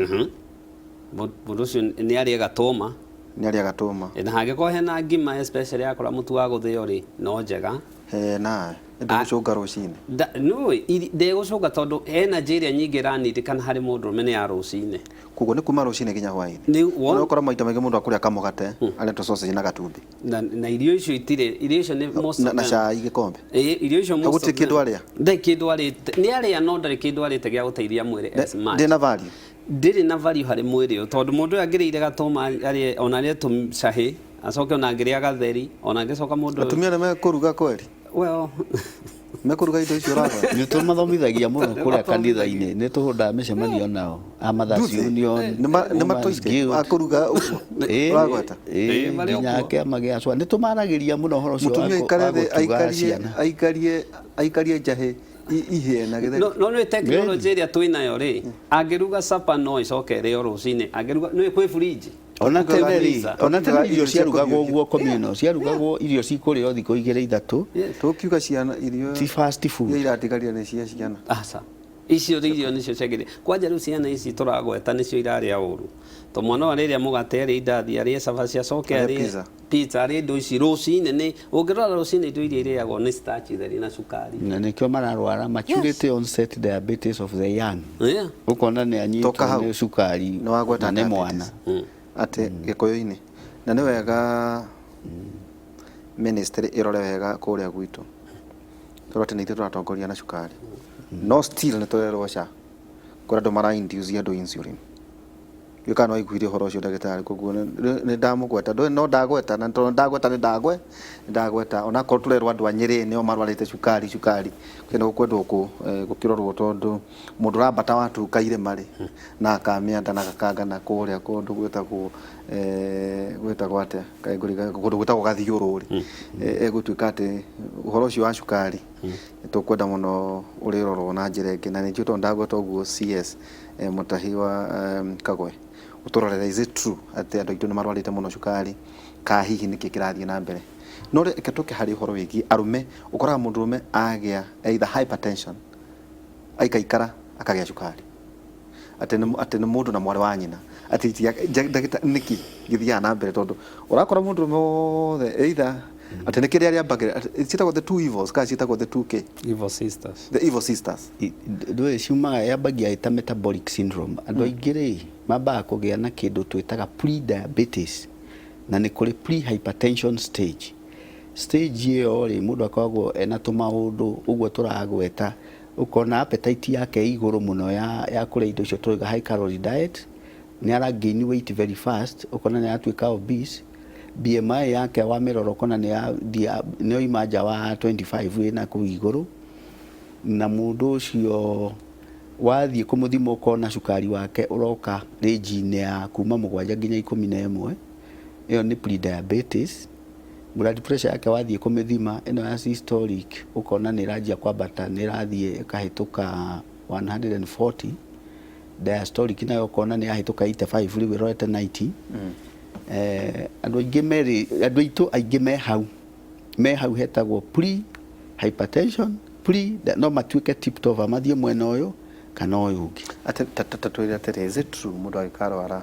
Mũndũ ũcio nĩ arĩe gatũma. Nĩ arĩe gatũma. Na hangĩkorwo hena ngima, especially yakora mũtu wa gũthĩo rĩ, no njega. Hena ndũgũcũnga rũcinĩ. Nĩũĩ, ndĩgũcũnga tondũ energy ĩrĩa nyingĩ ĩranindĩkana harĩ mũndũrũme nĩ ya rũcinĩ. Koguo nĩ kuma rũcinĩ nginya hwaĩ-inĩ. Nĩ won- Nĩ ũkora maita maingĩ mũndũ akũrĩa kamũgate, arĩa tũ sausage na gatumbĩ. Na irio icio itirĩ, irio icio nĩ most Na of na them. cai gĩkombe. Ĩĩ, irio icio most Gũtirĩ of them. kĩndũ arĩa? Ndarĩ kĩndũ arĩte. Nĩ arĩa, no ndarĩ kĩndũ arĩte gĩa gũteithia mwĩrĩ as much. Ndĩ na value. Ndĩrĩ na value harĩ mwĩrĩ ũyũ, tondũ mũndũ ũyũ angĩrĩire gatũma arĩe, ona arĩe tũcahĩ, acoke ona angĩrĩa gatheri, ona angĩcoka mũndũ ũyũ- Atumia nĩ mekũruga kweri? Well, Mekũruga indo icio ũragweta? Nĩ tũmathomithagia mũno kũrĩa kanitha-inĩ, nĩ tũhũndaga mĩcemanio nao a Mothers Do they? Union, Nĩ Women's matũite Guild. akũruga ũguo ũragweta? Ĩĩ, Ĩĩ, marĩ nginya okuo. kĩama gĩa cwa nĩ tũmaragĩria mũno ũhoro ũcio wa Mũtumia aikare wa thĩ, gũtuga ciana. aikarie njahĩ ihĩe na gĩtheri. No nĩ tekinoronjĩ ĩrĩa twĩnayo rĩ, angĩruga sapa no ĩcoke ĩrĩo rũcinĩ, angĩruga nĩ kwĩ fridge. Ona tene rĩ, Freezer. ona tene irio Irio cia ciarugagwo kũhiũhio. ũguo communal, ciarugagwo irio cikũrĩo thikũ igĩrĩ ithatũ. Tũkiuga ciana irio Ti fast food. Iria iratigarire nĩ cia ciana. Aca, icio rĩ irio nĩcio ciagĩrĩire kwanja. Rĩu ciana ici tũragweta nĩcio irarĩa ũru, to mwana ũyũ arĩrĩa mũgate, arĩe indathi, arĩe cabaci, acoke Arĩe arĩe pizza. Pizza, arĩe indo ici rũcinĩ. Nĩ ũngĩrora rũcinĩ indo iria irĩagwo nĩ starch theri na cukari. Na nĩkĩo mararwara maturity onset diabetes of the young. Ũkona nĩ anyitwo Toka hau. nĩ cukari Nĩ wagweta na nĩ diabetes. mwana. Atĩ Gĩkũyũ-inĩ, na nĩ wega ministry ĩrore wega kũrĩa gwitũ, tondũ atĩ nĩ ithuĩ tũratongoria na cukari, no still nĩ tũrerwo ca kũrĩa andũ mara induce andũ insulin. Ndiũĩ kana nĩwaiguire ũhoro ũcio, ndagĩtarĩ. Koguo nĩ ndamũgweta. Ndũĩ no ndagweta, na tondũ ndagweta nĩ ndagweta, onakorwo tũrerwo andũ a Nyĩrĩ nĩo marwarĩte cukari. Cukari nĩ gũkwendwo gũkĩrorwo, tondũ mũndũ ũrambata watuka irĩma rĩ, na akamĩanda na gakanga na kũrĩa kũndũ gwĩtagwo atĩa, kaĩ ngũriganĩrwo, kũndũ gwĩtagwo Gathiũrũ rĩ, egũtuĩka atĩ ũhoro ũcio wa cukari tũkwenda mũno ũrĩrorwo na njĩra ĩngĩ. Na nĩ njũĩ tondũ ndagweta ũguo, CS Mutahi wa Kagwe, ũtũrorere, is it true atĩ andũ aitũ nĩ marwarĩte mũno cukari, ka hihi nĩkĩ kĩrathiĩ na mbere? No reke tũke harĩ ũhoro wĩgiĩ arũme. Ũkoraga mũndũrũme agĩa either hypertension, aikaikara akagĩa cukari, atĩ nĩ mũndũ na mwarĩ wa nyina, atĩ ndagĩta nĩkĩ gĩthiaga na mbere? Tondũ ũrakora mũndũrũme wothe either atĩ nĩ kĩrĩa rĩambagĩra ciĩtagwo the two evils, kana ciĩtagwo the two K? Evil sisters. The evil sisters. Ndũĩ ciumaga yambagia ĩta metabolic syndrome. Andũ aingĩ rĩ, mambaga kũgĩa na kĩndũ twĩtaga pre-diabetes, na nĩ kũrĩ pre-hypertension stage. Stage ĩyo rĩ, mũndũ akoragwo ena tũmaũndũ ũguo tũragweta, ũkona appetite yake ĩ igũrũ mũno ya kũrĩa indo icio tũrauga high calorie diet, nĩ ara gain weight very fast, ũkona nĩ aratuĩka obese. BMI yake wamĩrora ũkona nĩ oima nja wa 25, ĩna kũu igũrũ. Na mũndũ ũcio wathiĩ kũmũthima ũkona cukari wake ũroka range-inĩ ya kuma 7 nginya 11. Ĩyo nĩ pre-diabetes. Blood pressure yake wathiĩ kũmĩthima, ĩno ya systolic, ũkona nĩ ĩranjia kwambata, nĩ ĩrathiĩ ĩkahĩtũka 140. Diastolic nayo ũkona nĩ yahĩtũka 85, rĩu ĩrorete 90. Andũ aingĩ merĩ, andũ aitũ aingĩ me hau hetagwo pre hypertension, pre, no matuĩke tipped over, mathiĩ mwena ũyũ kana ũyũ ũngĩ. Atĩ ta twĩre atĩrĩ, is it true mũndũ angĩkarwara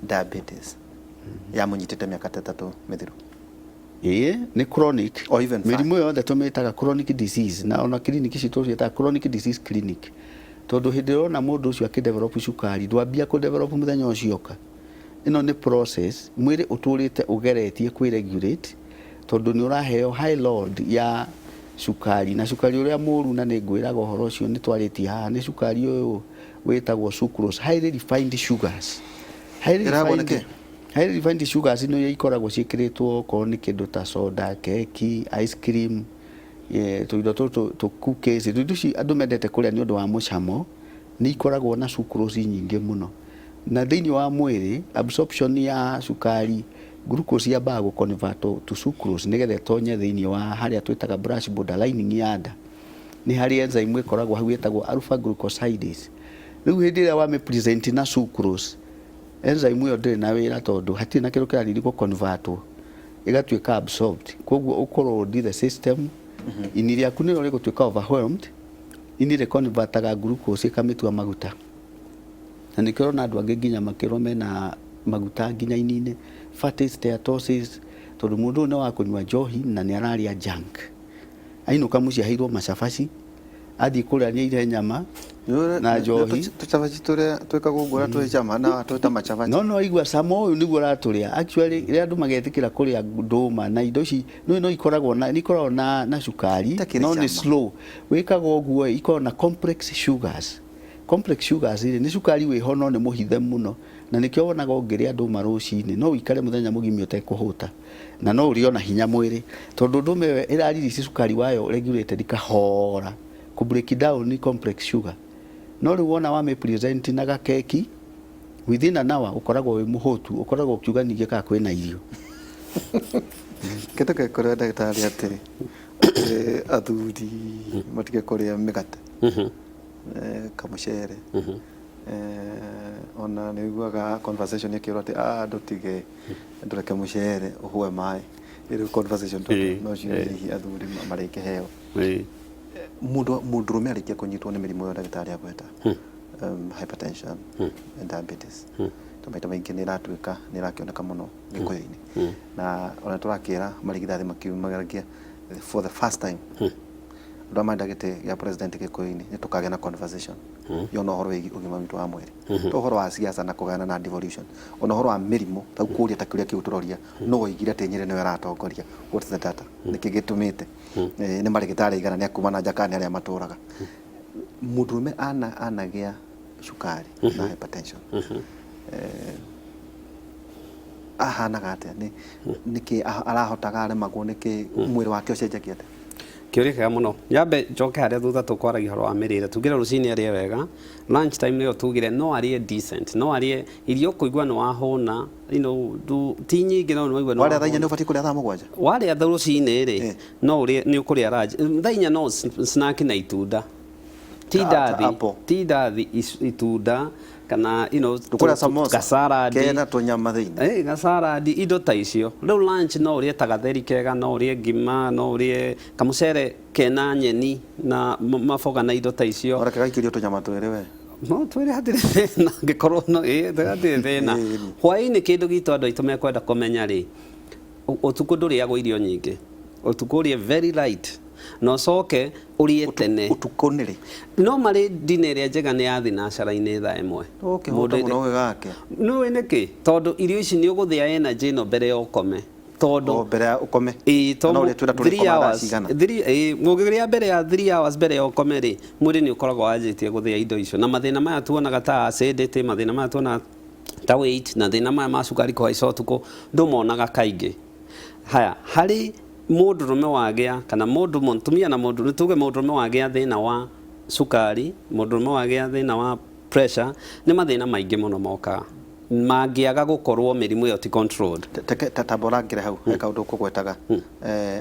diabetes Yamũnyitĩte mĩaka ta 3 mĩthiru. Ĩĩ, nĩ chronic. Or even five. Mĩrimũ yothe tũmĩtaga chronic disease, na ona clinic citũ ciĩtaga chronic disease clinic, tondũ hĩndĩ ĩrĩa ũrona mũndũ ũcio akĩdevelop cukari, ndwambia kũdevelop mũthenya ũcio oka. Ĩno nĩ process mwĩrĩ ũtũrĩte ũgeretie kwĩ regulate, tondũ nĩ ũraheo high load ya cukari, na cukari ũrĩa mũru, na nĩ ngwĩraga ũhoro ũcio, nĩ twarĩtie haha, nĩ cukari ũyũ wĩtagwo sucrose, highly refined sugars. Highly Ĩrehagwo nĩ refined kĩ? Highly refined sugars nĩ iria ikoragwo ciĩkĩrĩtwo okorwo nĩ kĩndũ ta soda, keki, ice cream, tũindo tũtũ tũ cookies, tũindo ici andũ mendete kũrĩa nĩ ũndũ wa mũcamo, nĩ ikoragwo na sucrose nyingĩ mũno. Na thĩinĩ wa mwĩrĩ, absorption ya cukari, glucose yambaga gũ convert to sucrose nĩgetha ĩtonye thĩinĩ wa harĩa twĩtaga brush border lining ya nda. Nĩ harĩ enzyme ĩkoragwo hau ĩtagwo alpha glucosidase. Rĩu hĩndĩ ĩrĩa wamĩ present na sucrose, enzyme ĩyo ndĩrĩ na wĩra, tondũ hatirĩ na kĩndũ kĩrathiĩ gũ convertwo ĩgatuĩka absorbed. Koguo ũkũ the system, ini rĩaku nĩrĩo rĩgũtuĩka overwhelmed. Ini rĩconvertaga glucose ĩkamĩtua maguta, na nĩkĩo ũrona andũ angĩ nginya makĩrwo mena maguta nginya ini-inĩ, fatty steatosis, tondũ mũndũ ũyũ nĩ wa kũnyua njohi na nĩ ararĩa junk. Ainũka mũciĩ aheirwo macabaci, athiĩ kũrĩa nĩ aire nyama na njohi. Tũcabaci tũrĩa twĩkagwo ũguo, ũrĩa twĩ cama na twĩta macabaci. No igua cama ũyũ nĩguo ũratũrĩa. Actually, rĩrĩa andũ magetĩkĩra kũrĩa ndũma na indo ici, no ikoragwo na, nĩ ikoragwo na cukari, Itakĩrĩ no nĩ cama. slow wĩkaga ũguo. Ikoragwo na complex sugars. Complex sugars rĩ, nĩ cukari wĩho no nĩ mũhithe mũno, na nĩkĩo wonaga ũngĩrĩa ndũma rũcinĩ no ũikare mũthenya mũgima ũtekũhũta, na no ũrĩo na hinya mwĩrĩ, tondũ ndũma ĩyo ĩraririci cukari wayo regulated kahora kũ break down complex sugar. No rĩu wona wamĩ present na gakeki, within an hour ũkoragwo wĩ mũhũtu, ũkoragwo ũkiuga ningĩ kana kwĩna irio. Kĩndũ kũrĩa, ndagĩtarĩ, atĩ athuri matige kũrĩa mĩgate, kamũcere, ona nĩ ũiguaga conversation ĩkĩrwo atĩ ndũtige, ndũreke mũcere ũhũe maĩ. Rĩu conversation no cio hihi athuri marĩkĩheo. Mũndũ mũndũrũme arĩkia kũnyitwo nĩ mĩrimũ ĩyo ndagĩtarĩ agweta, hypertension and diabetes, to maita maingĩ nĩ ĩratuĩka nĩ ĩrakĩoneka mũno Gĩkũyũ-inĩ, na ona tũrakĩra marigithathi makiumagaragia for the first time andũ arĩa marenda gĩtĩ gĩa president Gĩkũyũ-inĩ, nĩ tũkagĩa na conversation yona ũhoro wĩgiĩ ũgima witũ wa mwĩrĩ, to ũhoro wa siasa na kũgayana na devolution, ona ũhoro wa mĩrimũ. Ta kũria ta kĩũria kĩu tũroria, no oigire atĩ Nyĩrĩ nĩwe aratongoria. What's the data? Nĩkĩ gĩtũmĩte? Nĩ marĩgĩtarĩ aigana? Nĩ akuma na nja kana nĩ arĩa matũraga? Mũndũrũme anagĩa cukari na hypertension, ahanaga atĩa? Nĩ nĩkĩ arahotaga, aremagwo nĩkĩ? Mwĩrĩ wake ũcenjagia atĩa? Kĩũria kĩega mũno. Nyambe njoke harĩa thutha tũkwaragia ũhoro wa mĩrĩre. Tugire rũcinĩ arĩe wega, lunch time nĩyo tugire no arĩe decent, no arĩe irio kũigua nĩ wahũna, ti nyingĩ, no nĩ waigua nĩ Warĩa thaa 4, wahũna. nĩ ũbatiĩ kũrĩa thaa 7? Warĩa rũcinĩ rĩ, no ũrĩe, nĩ ũkũrĩa lunch thaa 4, no snack na itunda, ti Ta ndathi apple. Ti ndathi, itunda kana Ndũkũrĩa samosa gacaradi kena tũnyama thĩinĩ. Gacaradi, indo ta icio. Rĩu lunch no ũrĩe ta gatheri kega, no ũrĩe ngima, no ũrĩe kamũcere kena nyeni na maboga na indo ta icio. Oreke gaikĩrio tũnyama twĩrĩ we. No twĩre hatirĩ thĩna, angĩkorwo no hatirĩ thĩna. Hwaĩ-inĩ, kĩndũ gitũ andũ aitũ mekwenda kũmenya rĩ, ũtukũ ndũrĩagwo irio nyingĩ. Ũtukũ ũrĩe very light na ũcoke ũrĩe tene. Ũtukũ nĩ rĩ? No marĩ dinner ĩrĩa njega nĩ ya thinacara-inĩ thaa 1. Ũkĩhũta mũno ũgĩgake. Nĩũĩ nĩkĩ? Tondũ irio ici nĩ ũgũthĩa energy ĩno mbere ya ũkome, tondũ O mbere ya ũkome. Ĩĩ, Na tondũ ũrĩa twĩra 3 tũrĩkoma thaa hours cigana? Ũngĩrĩa mbere ya 3 hours mbere ya ũkome rĩ, mwĩrĩ nĩ ũkoragwo wanjĩtie gũthĩa indo icio, na mathĩna maya tuonaga ta acidity, mathĩna maya tuonaga ta weight, na thĩna maya ma cukari kũhaica ũtukũ ndũmonaga kaingĩ. Haya, harĩ mũndũrũme wagĩa kana mũndũ mũtumia na mũndũ, tuge mũndũrũme wagĩa thĩna wa cukari, mũndũrũme wagĩa thĩna wa pressure, nĩ mathĩna maingĩ mũno mokaga mangĩaga gũkorwo mĩrimũ ĩyo ti controlled. Tamba ũrangĩre hau, he kaũndũ ũkũgwetaga.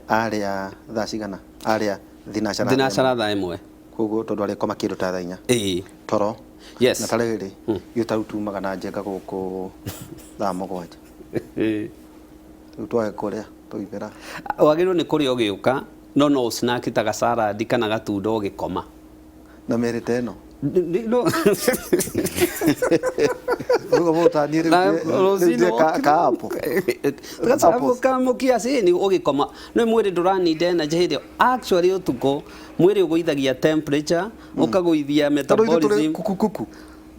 Arĩa thaa cigana? Arĩa thinacara? Thinacara thaa 1. Koguo tondũ arĩkoma kĩndũ ta thaa 4. Ĩĩ. Toro. Yes. Na tarĩrĩ, ithuĩ ta rĩu tumaga na njenga gũkũ thaa 7. Rĩu twage kũrĩa tũimĩra. Wagĩrĩirwo nĩ kũrĩa ũgĩũka, no ũsnack ta gacaradi kana gatunda ũgĩkoma. Na mĩrĩ ta ĩno. No. Rĩu mũtaniĩ rĩu Na rĩu ndĩe ka apple. Gacabu ka mũkiacini ũgĩkoma nĩ mwĩrĩ ndũranid energy hĩndĩ ĩyo. Actually ũtukũ mwĩrĩ ũgũithagia temperature, ũkagũithia Tondũ ithuĩ tũrĩ metabolism. kuku kuku.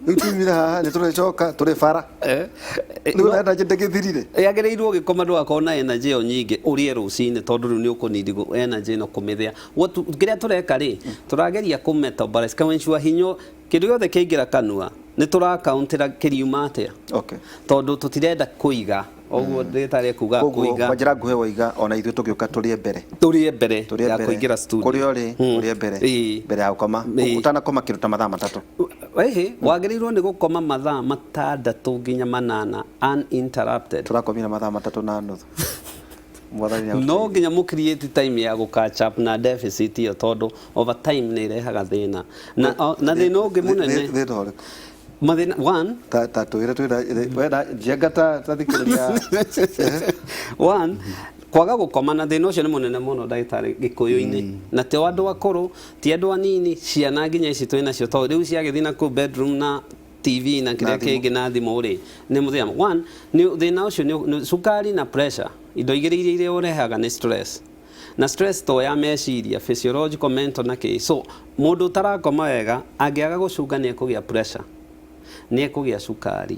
Rĩu tumire haha nĩ tũrĩcoka tũrĩ bara. Rĩu na energy ndĩgĩthirire. Yagĩrĩirwo ũgĩkoma ndũgakorwo na energy ĩyo nyingĩ ũrĩe rũcinĩ, tondũ rĩu nĩ ũkũnidi energy ĩno kũmĩthĩa. Kĩrĩa tũreka rĩ, tũrageria kũ metabolize, kũ ensure hinya kĩndũ gĩothe kĩaingĩra kanua nĩ tũrakauntĩra kĩriuma atĩa. Tondũ tũtirenda kũiga ũguo ndagĩtarĩ ekuga. Koguo kũiga. Kwa njĩra nguhĩ woiga ona ithuĩ tũgĩũka tũrĩe mbere. Tũrĩe mbere Tũrĩe ya mbere. kũingĩra studio. Kũrĩa ũrĩ, ũrĩe mbere. Mbere ya gũkoma. Ũtanakoma kĩndũ ta mathaa 3. Ĩhĩ, wagĩrĩirwo nĩ gũkoma mathaa 6 nginya 8 uninterrupted. Tũrakomire mathaa 3.5. Mwathani nĩ No nginya mũ create time ya gũ catch up na deficit ĩyo, tondũ over time nĩ ĩrehaga thĩna na thĩna ũngĩ mũnene. Thĩna ũrĩkũ? Mathĩna one, Ta twĩre twĩra wena njenga ta thikĩrĩria. One, kwaga gũkoma, na thĩna ũcio nĩ mũnene mũno, ndagĩtarĩ, gĩkũyũ-inĩ, na ti andũ akũrũ, ti andũ anini, ciana nginya ici twĩ nacio, tondũ rĩu ciagĩthiĩ na kũu bedroom na TV na kĩrĩa Na thimũ. kĩngĩ na thimũ rĩ, nĩ mũthenya one nĩ thĩna ũcio nĩ cukari na pressure. Indo igĩrĩ iria iria ũrehaga nĩ stress, na stress to ya meciria, physiological, mental na kĩ. So mũndũ ũtarakoma wega angĩaga gũcunga nĩ ekũgĩa pressure, nĩ ekũgĩa cukari.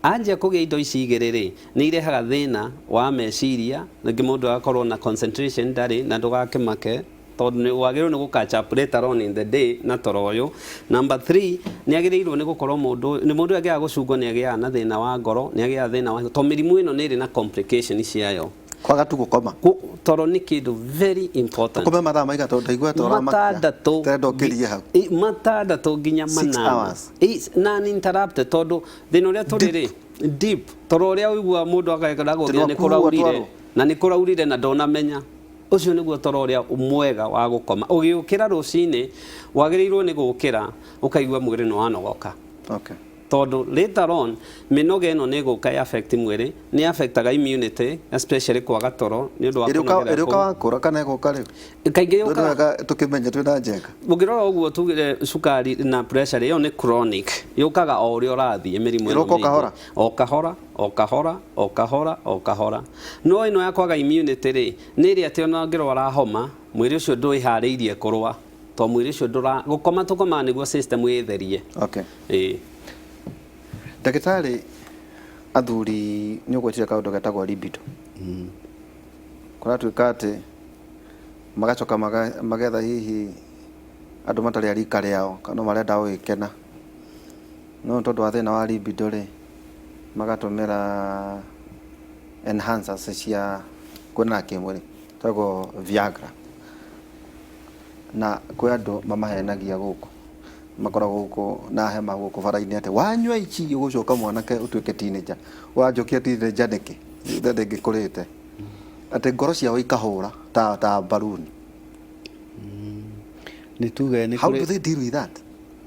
Anjia kũgĩa indo ici igĩrĩ rĩ, nĩ irehaga thĩna wa meciria. Rĩngĩ mũndũ agakorwo na concentration ndarĩ, na ndũgakĩmake tondũ nĩ wagĩrĩirwo nĩ gũ catch up later on in the day na toro ũyũ. Number 3, nĩ agĩrĩirwo nĩ gũkorwo mũndũ nĩ mũndũ angĩaga gũcungwo nĩ agĩaga na thĩna wa ngoro, nĩ agĩaga thĩna wa tondũ mĩrimũ ĩno nĩ ĩrĩ na complication ciayo. Kwaga tu gũkoma. Toro nĩ kĩndũ very important. Kome mathaa maigana? Tondũ ndaigua ta ũramakia. 6. Ndĩrenda ũkĩrie hau. 6 nginya Six 8. hours. Non-interrupted, tondũ thĩna ũrĩa tũrĩ rĩ, deep toro ũrĩa ũiguaga mũndũ agekora gũthĩa nĩ Tũrĩ kũraurire twarwo. Na nĩ kũraurire na ndonamenya, ũcio nĩguo toro ũrĩa mwega wa gũkoma. Ũgĩũkĩra rũcinĩ wagĩrĩirwo nĩ gũkĩra ũkaigua mwĩrĩ nĩ wanogoka. Tondũ later on mĩnoga ĩno nĩ ĩgũka ya affect mwĩrĩ, nĩ affectaga immunity, especially kwaga toro nĩ ũndũ wa Ĩrĩũka kũnogera ĩrĩũka kũu. wakũra kana ĩgũka rĩu? Kaingĩ Tondũ yũkaga wega tũkĩmenye twĩna njenga. Ũngĩrora ũguo tugire cukari na pressure ĩyo nĩ chronic, yũkaga o ũrĩa ũrathiĩ mĩrimũ ĩno Ĩroka o mĩingĩ. kahora? O kahora, o kahora, o kahora, o kahora. No ĩno ya kwaga immunity rĩ, nĩ ĩrĩa atĩ ona ũngĩrwara homa, mwĩrĩ ũcio ndwĩharĩirie kũrũa, tondũ mwĩrĩ ũcio ndũra gũkoma tũkomaga nĩguo system ĩtherie. Ĩĩ. Ndagĩtarĩ, athuri nĩ ũgwetire kaũndũ getagwo libido. Kũratuĩka atĩ magacoka magetha hihi andũ matarĩ a rika rĩao kana marenda gũgĩkena, no tondũ wa thĩna wa libido rĩ, magatũmĩra enhancers cia kuonana kĩmwĩrĩ tagwo Viagra, na kwĩ andũ mamahenagia gũkũ, makoragwo gũkũ na hema gũkũ bara-inĩ atĩ wanyua ici ũgũcoka mwanake ũtuĩke teenager. Ũranjokia teenager nĩkĩ ithe ndĩngĩkũrĩte? Atĩ ngoro ciao ikahũra ta balloon. Nĩ tuge nĩ How kũrĩ do they deal with that,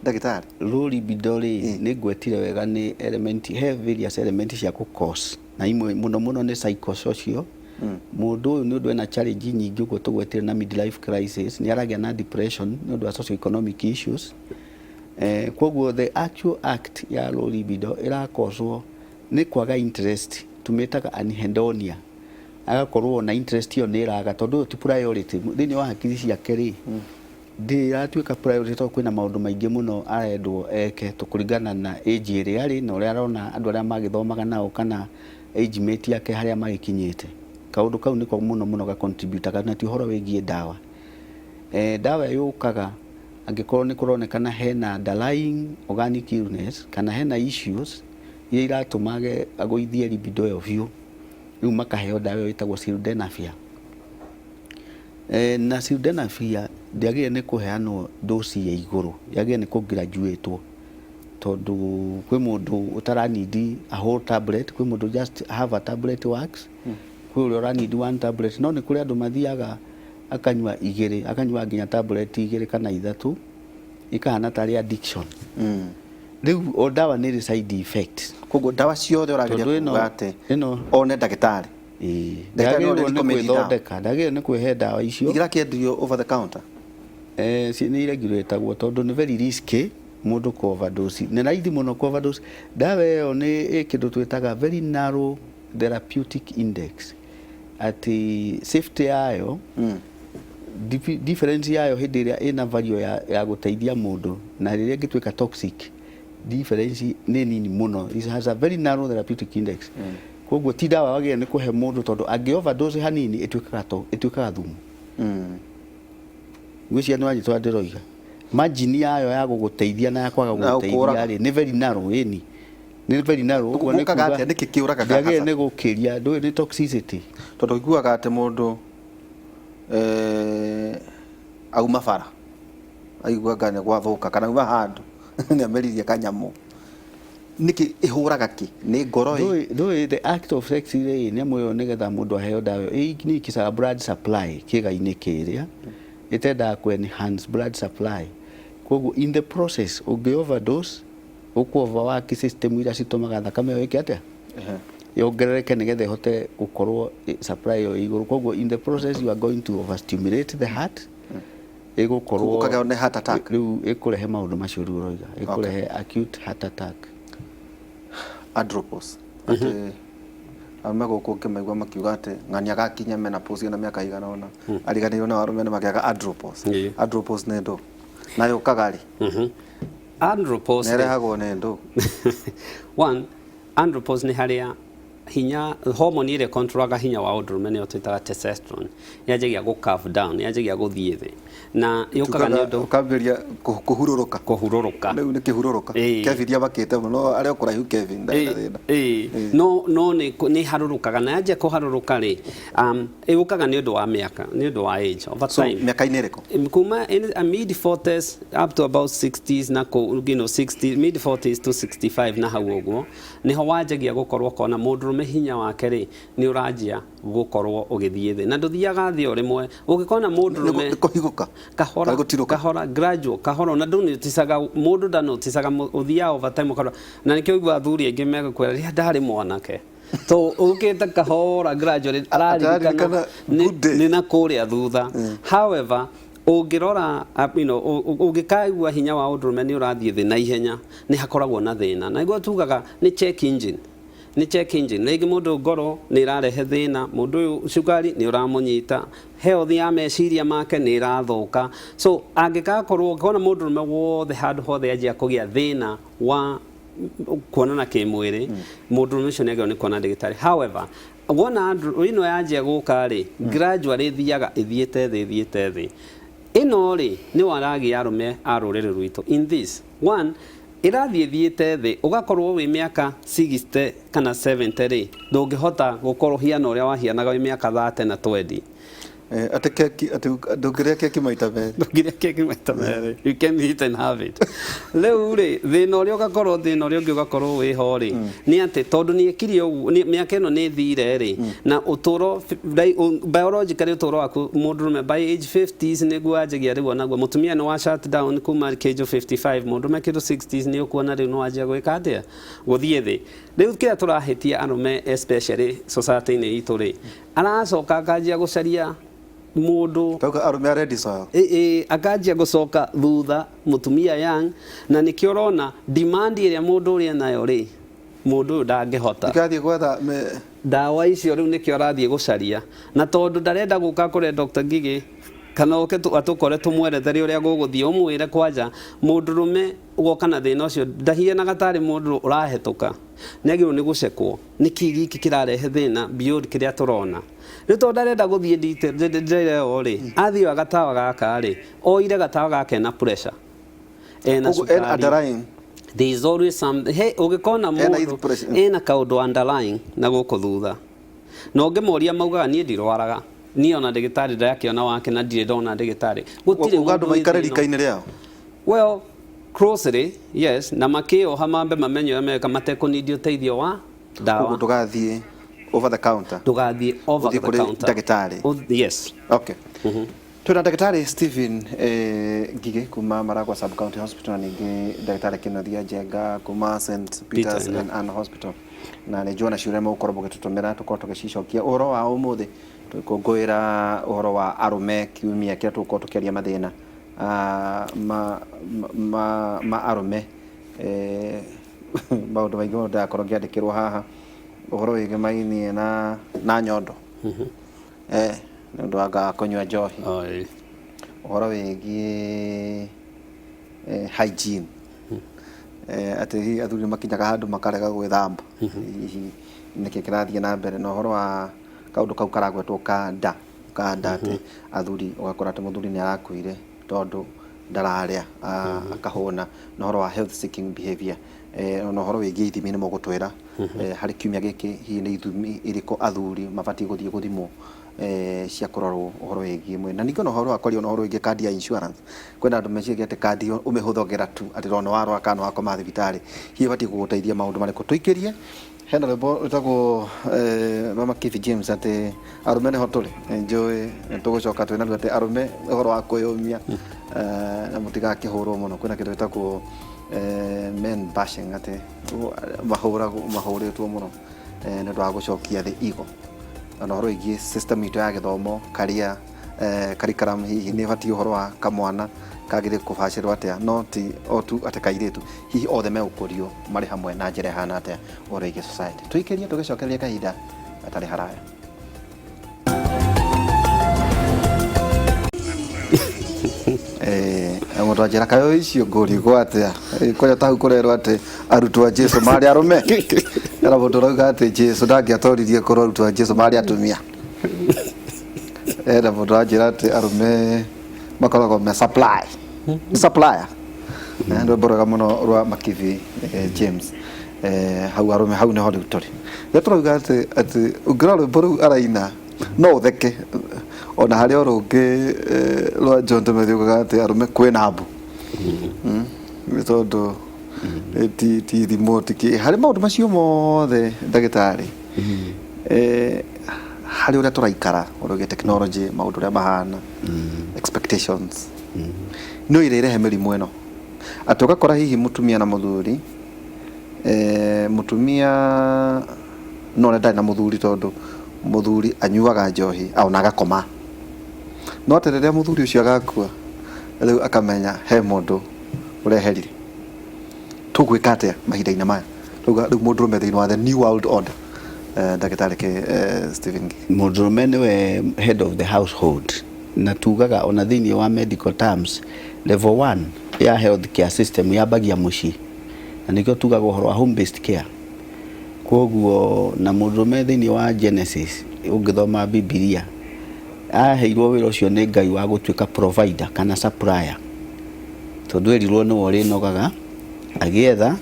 ndagĩtarĩ? Low libido rĩ, nĩ ngwetire wega nĩ element, he various element cia kũ cause, na imwe mũno mũno nĩ psychosocial. Mũndũ ũyũ nĩ ũndũ ena challenge nyingĩ ũguo tũgwetire na midlife crisis, nĩ aragĩa na depression nĩ ũndũ wa socioeconomic issues. Koguo the actual act ya low libido ĩrakoswo nĩ kwaga interest, tũmĩtaga anhedonia, agakorwo na interest ĩyo nĩ ĩraga tondũ ũyũ ti priority thĩinĩ wa hakiri ciake rĩ, ndĩratuĩka priority tondũ kwĩna maũndũ maingĩ mũno arendwo eke kũringana na age ĩrĩa arĩ na ũrĩa arona andũ arĩa magĩthomaga nao kana age mate yake harĩa magĩkinyĩte. Kaũndũ kau nĩko mũno mũno ga contributaga, na ti ũhoro wĩgiĩ ndawa. Ndawa yũkaga angĩkorwo nĩ kũronekana hena underlying organic illness kana hena issues iria iratũma agũithie libido ĩyo biũ, rĩu makaheo ndawa ĩyo ĩtagwo sildenafil. Na sildenafil ndĩagĩrĩire nĩ kũheanwo dose ya igũrũ, yagĩrĩire nĩ kũ graduate, tondũ kwĩ mũndũ ũtaranidi a whole tablet, kwĩ mũndũ just have a tablet works, kwĩ ũrĩa ũranidi one tablet, no nĩ kũrĩ andũ mathiaga akanyua igĩrĩ, akanyua nginya tablet igĩrĩ kana ithatũ, ikahana tarĩ addiction. Rĩu o ndawa nĩ ĩrĩ side effect. Koguo ndawa ciothe ũrageria Tondũ ĩno- kuga atĩ ĩno one ndagĩtarĩ. Ĩĩ, Ndagĩtarĩ no ndagĩrĩirwo nĩ recommend ndawa. gwĩthondeka, ndagĩrĩirwo nĩ kwĩhe ndawa icio. Irakĩendio over the counter? Nĩ iregulatagwo tondũ nĩ very risky. Mũndũ kũ overdose nĩ raithi mũno kũ overdose. Ndawa ĩyo nĩ ĩ kĩndũ twĩtaga very narrow therapeutic index, atĩ safety yayo, difference yayo hĩndĩ ĩrĩa ĩna value ya gũteithia mũndũ na rĩrĩa ĩngĩtuĩka toxic, difference nĩ nini mũno. It has a very narrow therapeutic index. Koguo ti ndawa wagĩrĩire nĩ kũhe mũndũ, tondũ angĩ overdose hanini ĩtuĩkaga thumu. Ngwĩciria nĩ wanyita ũrĩa ndĩroiga. Margin yayo ya gũgũteithia na ya kwaga Na gũgũteithia gũkũraga. rĩ, nĩ very narrow. Ĩni nĩ very narrow. Ũguo nĩ Gũkaga kuga atĩa? Nĩkĩ kĩũragaga ndĩagĩrĩire hasa? nĩ gũkĩria, ndũĩ nĩ toxicity. Tondũ ũiguaga atĩ mũndũ auma bara aigua anga nĩ gwathũka, kana auma handũ nĩ ameririe kanyamũ. Nĩkĩ ĩhũraga kĩ? Nĩ ngoro ĩ? Ndũĩ the act of sex rĩ, nĩ amwe ĩyo nĩgetha mũndũ aheo ndawa ĩyo nĩ ĩkicaga blood supply kĩĩga-inĩ kĩrĩa ĩtendaga kũ enhance blood supply. Koguo in the process ũngĩ overdose, ũkũ overwork system iria citũmaga thakame ĩyo ĩke atĩa, yongerereke nĩgetha ĩhote gũkorwo supply ĩyo ĩ igũrũ. Koguo in the process you are going to overstimulate the heart, ĩgũkorwo Ũkagĩa nĩ heart attack. Rĩu ĩkũrehe maũndũ macio rĩu ũroiga, ĩkũrehe acute heart attack. Andropause, atĩ arũme gũkũ ngĩmaigua makiuga atĩ ng'ania gakinya menopause na mĩaka igana ũna ariganĩirwo na arũme nĩ magĩaga andropause. Andropause nĩ ndũ na yũkaga rĩ? Andropause na ĩrehagwo nĩ ndũ? One, andropause nĩ harĩa hinya hormone ĩrĩa controlaga hinya wa ũndũrũme, nĩyo twĩtaga testosterone, yanjagia gũ curve down, yanjagia gũthiĩ thĩ, na yũkaga nĩ ũndũ Ũkambĩrĩria kũhurũrũka. Kũhurũrũka. Rĩu nĩ kĩhurũrũka. Kevin amakĩte mũno, arĩ o kũraihu. Kevin ndarĩ na thĩna. Ĩĩ, no nĩ harũrũkaga, na yanjia kũharũrũka rĩ, ĩũkaga nĩ ũndũ wa mĩaka, nĩ ũndũ wa age over So time. Mĩaka-inĩ ĩrĩkũ? Kuma in a mid 40s up to about 60s na kũ, 60, mid 40s to 65 na hau ũguo niho wanjagia gũkorwo kona mũndũrũme hinya wake rĩ nĩ ũranjia gũkorwo ũgĩthiĩ thĩ, na ndũthiaga thĩ o rĩmwe. Ũngĩkona mũndũrũme Nĩ kũhigũka. Kahora. Kana gũtirũka. Kahora, gradual, kahora, na ndũnoticaga, mũndũ ndanoticaga, ũthiaga over time ũkarora, na nĩkĩo ũigua athuri aingĩ megũkwĩra, "Rĩrĩa ndarĩ mwanake," so ũkĩte kahora, gradually araririkana Araririkana good days. Nĩ na kũrĩa thutha. However, ũngĩrora ũngĩkaigua hinya wa ũndũrũme nĩ ũrathiĩ thĩ na ihenya, nĩ hakoragwo na thĩna, na nĩguo tugaga nĩ check engine, nĩ check engine. Rĩngĩ mũndũ ngoro nĩ ĩrarehe thĩna, mũndũ ũyũ cukari nĩ ũramũnyita, health ya meciria make nĩ ĩrathũka. So angĩgakorwo ũngĩkona mũndũrũme wothe handũ hothe anjia kũgĩa thĩna wa kuonana kĩmwĩrĩ, mũndũrũme ũcio nĩ agĩrĩirwo nĩ kuona ndagĩtarĩ. However, wona ĩno yanjia gũka rĩ, gradually ĩthiaga ĩthiĩte thĩ, ĩthiĩte thĩ. Ĩno rĩ, nĩ waragia arũme a rũrĩrĩ rwitũ in this one ĩrathiĩ ĩthiĩte thĩ, ũgakorwo wĩ mĩaka 60 kana 70 rĩ, ndũngĩhota gũkorwo hiana ũrĩa wahianaga wĩ mĩaka 30 na 20. Atĩ keki, atĩ ndũngĩrĩa keki maita merĩ. Ndũngĩrĩa keki maita merĩ. You can eat and have it. Rĩu rĩ, thĩna ũrĩa ũgakorwo, thĩna ũrĩa ũngĩ ũgakorwo wĩho rĩ, nĩ atĩ tondũ nĩ ekire ũguo, mĩaka ĩno nĩ ĩthire rĩ, na ũtũro biologically ũtũro waku mũndũrũme by age 50s nĩguo anjagia rĩu onaguo. Mũtumia nĩ wa shut down kuma kĩndũ 55, mũndũrũme kĩndũ 60s nĩ ũkuona rĩu nĩ wanjia gwĩka atĩa, gũthiĩ thĩ. Rĩu kĩrĩa tũrahĩtia arũme, especially society-inĩ itũ rĩ, aracoka akanjia gũcaria mũndũ. Tauga arũme a ready soil. Ĩ akanjia gũcoka thutha mũtumia young, na nĩkĩo ũrona demand ĩrĩa mũndũ ũrĩa nayo rĩ, mũndũ ũyũ ndangĩhota. Ndikathiĩ gwetha ndawa icio. Rĩu nĩkĩo arathiĩ gũcaria, na tondũ ndarenda gũka kũrĩa Dr. Ngigĩ kana oke atũkore tũmwerethere ũrĩa gũgũthiĩ, ũmwĩre kwanja mũndũrũme woka na thĩna ũcio ndahianaga tarĩ mũndũ ũrahĩtũka, nĩ agĩrĩirwo nĩ gũcekwo nĩkĩ gĩkĩ kĩrarehe thĩna beyond kĩrĩa tũrona. Rĩu tondũ ndarenda gũthiĩ detail ĩyo rĩ, athiĩ gatawa gaka rĩ, oire gatawa gaka ena pressure, ena Koguo ena cukari. Underlying. There is always some, hey, ũngĩkona Ena mũndũ hizi pressure. Ena kaũndũ underlying na gũkũ thutha, na ũngĩmoria maugaga, "Niĩ ndirwaraga, niĩ ona ndagĩtarĩ ndakĩona wake na ndirĩ ndona ndagĩtarĩ." Gũtirĩ Uga andũ mũndũ wĩ maikare thĩna. rika-inĩ rĩao. Well, closely yes, na makĩoha mambe mamenye ũrĩa meka matekũnindi ũteithio wa Koguo ndawa. ndũgathiĩ over the counter. Ndũgathiĩ over Ũthiĩ the kũrĩ counter. ndagĩtarĩ. Yes. Okay, twĩna ndagĩtarĩ Stephen Ngigĩ kuma Maragwa Sub County Hospital, na ningĩ ndagĩtarĩ Kĩnuthia Njenga kuma St Peters Peter, and Ann Hospital, na nĩ njuona ciũria mũgũkorwo mũgĩtũtũmĩra, tũkorwo tũgĩcicokia ũhoro wa ũmũthĩ tũgĩkũngũĩra ũhoro wa arũme kiumia kĩrĩa tũgũkorwo tũkĩaria mathĩna. ma, ma, ma arũme. Maũndũ maingĩ mũno ndĩrakorwo ngĩandĩkĩrwo haha ũhoro wĩgĩmainie na nyondo, nĩ ũndũ wa ngaga kũnyua njohi. Oh, ĩĩ. Ũhoro wĩgiĩ hygiene, atĩ hihi athuri nĩ makinyaga handũ makarega gwĩthamba, hihi nĩkĩ kĩrathiĩ na mbere, na ũhoro wa kaũndũ kau karagwetwo ka nda, atĩ athuri ũgakora atĩ mũthuri nĩ arakuire tondũ ndararĩa akahũna, na ũhoro wa health seeking behavior, na ũhoro wĩgiĩ ithimi nĩ mũgũtwĩra harĩ kiumia gĩkĩ hihi nĩ ithimi irĩkũ athuri mabatiĩ gũthiĩ gũthimwo cia kũrorwo ũhoro wĩgiĩ mwĩrĩ. Na ningĩ ona ũhoro wa kwaria ona ũhoro wĩgiĩ kandi ya insurance, kwĩna andũ meciragia atĩ kandi ĩyo ũmĩhũthagĩra tu atĩ tondũ nĩ warwara kana nĩ wakoma thibitarĩ, hihi ĩbatiĩ gũgũteithia maũndũ marĩkũ? Tũikĩrie hena rwĩmbo rwĩtagwo rwa Makibi James atĩ arũme nĩho tũrĩ. Njũĩ tũgũcoka twĩ naruo atĩ arũme ũhoro wa kwĩyũmia na mũtigakĩhũrwo mũno. Kwĩna kĩndũ gĩtagwo men bashing, atĩ mahũragwo, mahũrĩtwo mũno nĩ ũndũ wa gũcokia thĩ igo, na ũhoro wĩgiĩ system itũ ya gĩthomo karia curriculum, hihi nĩ ĩbatiĩ ũhoro wa kamwana kagĩrĩire kũbacĩrwo atĩa, no ti o tu atĩ kairĩtu, hihi othe megũkũrio marĩ hamwe na njĩra ĩhana atĩa, ũhoro wĩgiĩ society. Tũikĩrie tũgĩcokereria kahinda gatarĩ haraya. Mũndũ anjĩra kayo icio ngũrigwo atĩa. Kwanja ta hau kũrerwo atĩ arutwo a Jesu marĩ arũme, era mũndũ ũrauga atĩ Jesu ndangĩatoririe korwo arutwo a Jesu marĩ atumia. Ena mũndũ anjĩra atĩ arũme makoragwo me supply, nĩ supplier. Rwĩmbo rwega mũno rwa Makibi James. Hau arũme hau nĩho rĩu tũrĩ. Rĩrĩa tũrauga atĩ ũngĩrora rwĩmbo rũu araina no ũtheke, ona harĩ o rũngĩ rwa John Timothy ugaga atĩ arũme kwĩna mbu. Nĩ tondũ ti thimũ ti kĩ harĩ maũndũ macio mothe, ndagĩtarĩ, harĩ ũrĩa tũraikara, ũrĩa ũgĩ technology, maũndũ ũrĩa mahana, expectations no ĩrĩrehe mĩrimũ ĩno, atĩ ũgakora hihi mũtumia na mũthuri, mũtumia no ũrĩa ndarĩ na mũthuri tondũ mũthuri anyuaga njohi ona agakoma, no atĩ rĩrĩa mũthuri ũcio agakua rĩu akamenya he mũndũ ũreherire. Tũgwĩka atĩa mahinda-inĩ maya? Rĩu mũndũrũme thĩinĩ wa the new world order, ndagĩtarĩ Stephen Ngigi. Mũndũrũme nĩwe head of the household, na tugaga ona thĩinĩ wa medical terms, level 1 ya health care system yambagia mũciĩ, na nĩkĩo tugaga ũhoro wa home based care. Koguo na mũndũrũme thĩinĩ wa Genesis, ũngĩthoma Bibilia, aheirwo wĩra ũcio nĩ Ngai wa gũtuĩka provider kana supplier, tondũ erirwo nĩwe ũrĩnogaga agĩetha,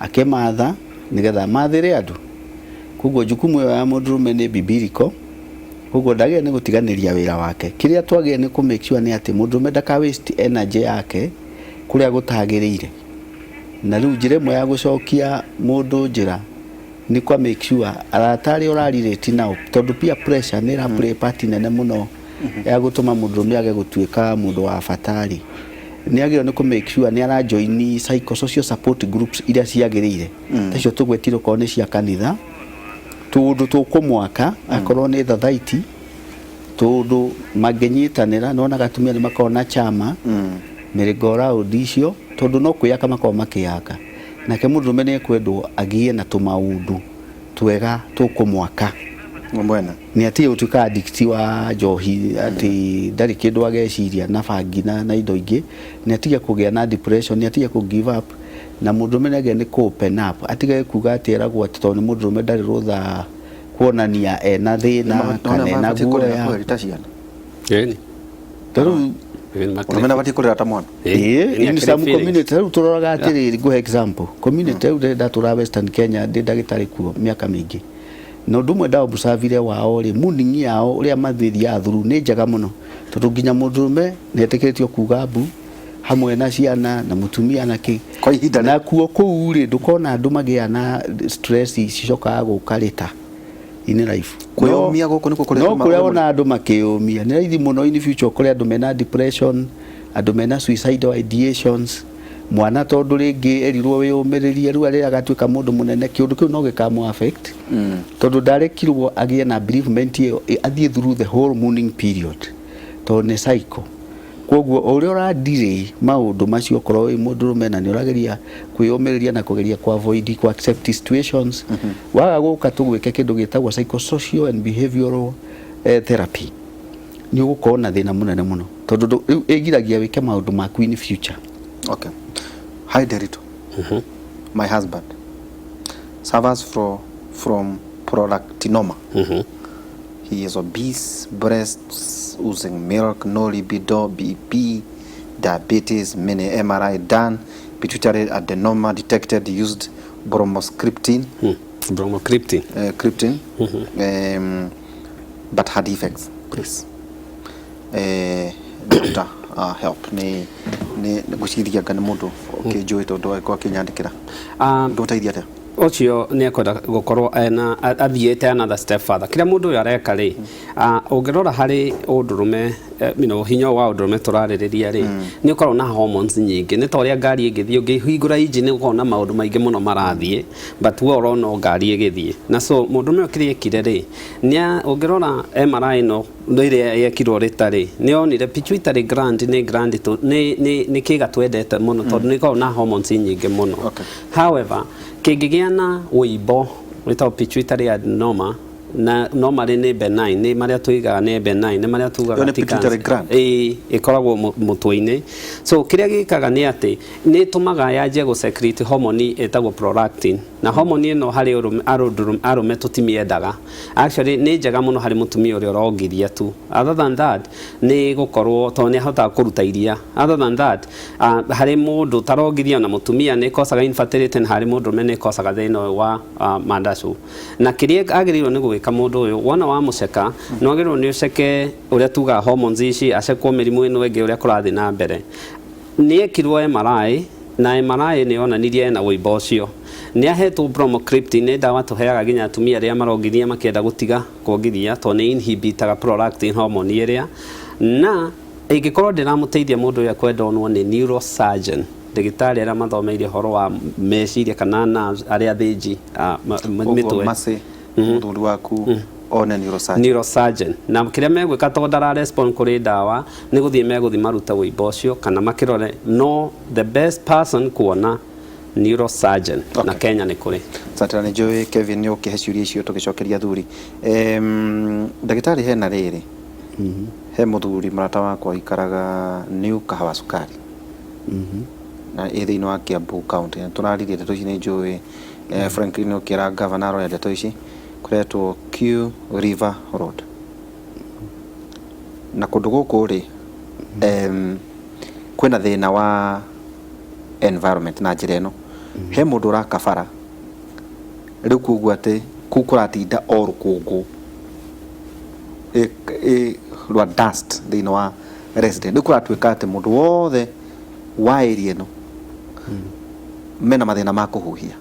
akĩmatha nĩgetha amathĩre andũ. Koguo jukumu ĩyo ya mũndũrũme nĩ biblical, koguo ndagĩrĩire nĩ gũtiganĩria wĩra wake. Kĩrĩa twagĩrĩire nĩ kũ make sure nĩ atĩ mũndũrũme ndaka waste energy yake kũrĩa gũtagĩrĩire. Na rĩu njĩra ĩmwe ya gũcokia mũndũ njĩra nĩ kwa make sure arata arĩa ũrarelate nao, tondũ peer pressure nĩ ĩra play part nene mũno ya gũtũma mũndũrũme age gũtuĩka mũndũ wa bata rĩ, nĩ agĩrĩirwo nĩ kũ make sure nĩ ara join psychosocial support groups iria ciagĩrĩire, ta icio tũgwetire, okorwo nĩ cia kanitha, tũũndũ tũkũmwaka, akorwo nĩ thathaiti, tũũndũ mangĩnyitanĩra. Nĩwonaga atumia nĩ makoragwo na chama merry-go round icio, tondũ no kwĩyaka makoragwo makĩyaka. Nake mũndũrũme nĩ ekwendwo agĩe na tũmaũndũ twega tũkũmwaka. Mwena. Nĩ atige gũtuĩka addict wa njohi, atĩ ndarĩ kĩndũ ageciria na bangi na indo ingĩ. Nĩ atige kũgĩa na depression, nĩ atige kũ give up. Na mũndũrũme nĩ agĩrĩire nĩ kũ open up, atige kuga atĩ eragwo atĩ tondũ nĩ mũndũrũme ndarĩ rũtha kuonania ena thĩna kana ena guoya. Kweri ta ciana. Ĩni. Ta rĩu Ĩni, makĩrĩ- Mũndũrũme nabatiĩ kũrĩra ta mwana. Ĩĩ, in some community rĩu tũroraga atĩrĩrĩ, ngũhe example, community rĩu ndatũraga Western Kenya ndĩ ndagĩtarĩ kuo mĩaka mĩingĩ, na ũndũ ũmwe ndaobservire wao rĩ, mourning yao ũrĩa mathiaga through nĩ njega mũno, tondũ nginya mũndũrũme nĩ etĩkĩrĩtio kuga mbu hamwe na ciana na mũtumia na kĩ. Kwa ihinda rĩ- Na kuo kũu rĩ, ndũkona andũ magĩa na stress cicokaga gũka later in life. Kwĩyũmia gũkũ nĩkuo kũrĩa no tũma- kũrĩa wona andũ makĩyũmia nĩ raithi mũno in future ũkore andũ mena depression, andũ mena suicidal ideations, mwana tondũ rĩngĩ erirwo wĩyũmĩrĩrie, rĩu arĩa agatuĩka mũndũ mũnene kĩũndũ kĩu no gĩkamũ affect, tondũ ndarekirwo agĩe na bereavement ĩyo, athiĩ through the whole mourning period, tondũ nĩ cycle. Koguo o ũrĩa ũradirĩ maũndũ macio, okorwo wĩ mũndũrũme na nĩ ũrageria kwĩyũmĩrĩria na kũgeria ku avoid ku accept situations, waga gũka tũgwĩke kĩndũ gĩtagwo psychosocial and behavioral therapy, nĩ ũgũkorwo na thĩna mũnene mũno, tondũ rĩu ĩgiragia wĩke maũndũ maku in future. Okay. Hi, Derito. My husband suffers from prolactinoma. He is obese, breasts oozing milk, no libido, BP, diabetes, many MRI done, pituitary adenoma detected, used bromocriptine, Bromocriptine. Cryptine, but had effects. Please. Doctor, help. Nĩ ngwĩciria anga nĩ mũndũ ũkĩnjũĩ tondũ agĩkorwo akĩnyandĩkĩra. Ngũteithia atĩa? Ũcio nĩ ekwenda gũkorwo ena athiĩte another step further. Kĩrĩa mũndũ ũyũ areka rĩ, ũngĩrora harĩ ũndũrũme, hinya ũyũ wa ũndũrũme tũrarĩrĩria rĩ, nĩ ũkoragwo na hormones nyingĩ. Nĩ ta ũrĩa ngari ĩngĩthiĩ, ũngĩhingũra engine ũkoragwo na maũndũ maingĩ mũno marathiĩ, but we ũrona o ngari ĩgĩthiĩ. Na so mũndũrũme ũyũ kĩrĩa ekire rĩ, nĩ ũngĩrora MRI ĩno ĩrĩa yekirwo rĩta rĩ, nĩ onire pituitary gland nĩ gland nĩ kĩga twendete mũno, tondũ nĩ ĩkoragwo na hormones nyingĩ mũno. However, kĩngĩgĩa na wĩimbo wĩtagwo pituitary adenoma, na normally nĩ benign, nĩ marĩa tuigaga nĩ benign, nĩ marĩa tugaga Ĩyo nĩ ti pituitary cancer. Gland? Ĩĩ, ĩkoragwo mũtwe-inĩ. So kĩrĩa gĩkaga nĩ atĩ nĩ ĩtũmaga yanjie gũ secrete hormone ĩtagwo prolactin, na hormone ĩno harĩ arũme tũtimĩendaga. Actually nĩ njega mũno harĩ mũtumia ũrĩa ũrongithia tu. Other than that, nĩ gũkorwo tondũ nĩ ahotaga kũruta iria. Other than that, harĩ mũndũ ũtarongithia na mũtumia nĩ ĩkosaga infertility, na harĩ mũndũrũme nĩ ĩkosaga thĩna ũyũ wa mandacu. Na kĩrĩa agĩrĩirwo nĩ gwĩka mũndũ ũyũ, wona wamũceka, nĩ wagĩrĩirwo nĩ ũceke ũrĩa tugaga hormones ici, acekwo mĩrimũ ĩno ĩngĩ ũrĩa kũrathiĩ na mbere. Nĩ ekirwo MRI, na MRI nĩ yonanirie ena wũimbo ũcio. Nĩ ahetwo bromocriptine, nĩ ndawa tũheaga nginya atumia arĩa marongithia makĩenda gũtiga kuongithia, tondũ nĩ inhibitaga prolactin hormone ĩrĩa. Na ĩngĩkorwo ndĩramũteithia, mũndũ ũyũ ekwenda onwo nĩ neurosurgeon, ndagĩtarĩ arĩa mathomeire ũhoro wa meciria kana nerves, arĩa athĩnji Koguo mĩtwe. Mercy, mũthuri waku one neurosurgeon. Neurosurgeon. Na kĩrĩa megwĩka, tondũ ndara respond kũrĩ ndawa, nĩ gũthiĩ megũthiĩ marute wũimbo ũcio kana makĩrore. No the best person kuona neurosurgeon na Kenya nĩ kũrĩ. Asante, na nĩ njũĩ Kevin nĩ ũkĩhe ciũria icio tũgĩcokeria athuri. Ndagĩtarĩ, hena rĩrĩ, he mũthuri mũrata wakwa ũikaraga New Kahawa Sukari na ĩ thĩinĩ wa Kiambu County. Na tũraririe ndeto ici, nĩ njũĩ Franklin ũkĩra governor arore ndeto ici. Kũretwo Q River Road, na kũndũ gũkũ rĩ, kwĩna thĩna wa environment na njĩra ĩno. He mũndũ ũraka bara rĩu, koguo atĩ kũu kũratinda o rũkũngũ rwa dust thĩinĩ wa resident. Rĩu kũratuĩka atĩ mũndũ wothe wa area ĩno mena mathĩna ma kũhuhia,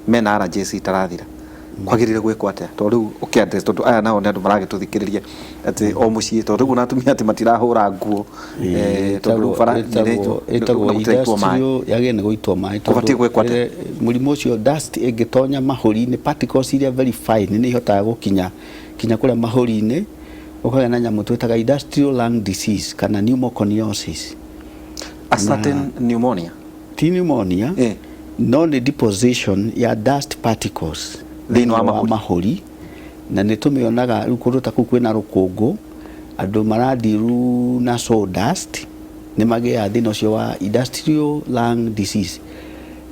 mena allergies itarathira. Kwagĩrĩire gwĩkwo atĩa? Tondũ rĩu ũkĩ address, tondũ aya nao nĩ andũ maragĩtũthikĩrĩria atĩ o mũciĩ, tondũ rĩu ona atumia atĩ matirahũra nguo, tondũ rĩu bara ĩtagwo na gũtiraitwo maĩ. Industrial yagĩrĩire nĩ gũitwo maĩ. Kũbatiĩ gwĩkwo atĩa? Mũrimũ ũcio, dust ĩngĩtonya mahũri-inĩ, particles iria very fine nĩ ihotaga gũkinya kinya kũrĩa mahũri-inĩ, ũkagĩa na nyamũ twĩtaga industrial lung disease kana pneumoconiosis. A certain pneumonia. Ti pneumonia, no nĩ deposition ya dust particles thĩinĩ wa mahũri. Mahũri. Na nĩ tũmĩonaga rĩu kũndũ ta kũu kwĩna rũkũngũ, andũ maradiru na sawdust nĩ magĩaga thĩna ũcio wa industrial lung disease,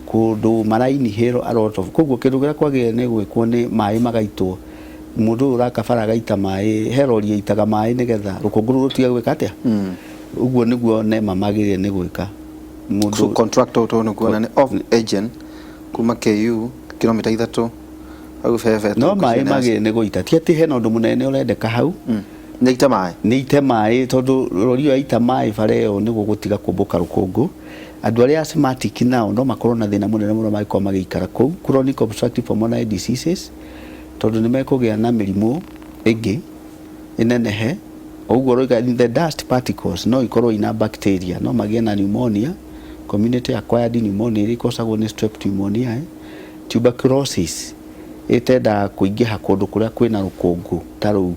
kũndũ mara inhale a lot of. Koguo kĩndũ kĩrĩa kwagĩrĩire nĩ gwĩkwo nĩ maĩ magaitwo, mũndũ ũyũ ũraka bara agaita maĩ, he rori ĩitaga maĩ nĩgetha rũkũngũ rũu rũtige gwĩka atĩa. Ũguo nĩguo nema magĩrĩire nĩ gwĩka. So mũndũ contractor ũtũ nĩ kuona nĩ off agent kuma KU kilomita 3 hau bebe. No maĩ magĩrĩire nĩ gũita, ti atĩ hena ũndũ mũnene ũrendeka hau. Nĩ ite maĩ. Nĩ ite maĩ, tondũ rori ĩyo yaita maĩ bara ĩyo nĩ gũgũtiga kũmbũka rũkũngũ. Andũ arĩa asthmatic nao no makorwo na thĩna mũnene mũno mangĩkorwo magĩikara kũu, chronic obstructive pulmonary diseases, tondũ nĩ mekũgĩa na mĩrimũ ĩngĩ ĩnenehe. Ũguo ũroiga the dust particles no ikorwo ina bacteria, no magĩe na pneumonia, community acquired pneumonia ĩrĩa ĩkosagwo nĩ strep pneumoniae, tuberculosis ĩtendaga kũingĩha kũndũ kũrĩa kwĩna rũkũngũ ta rũu,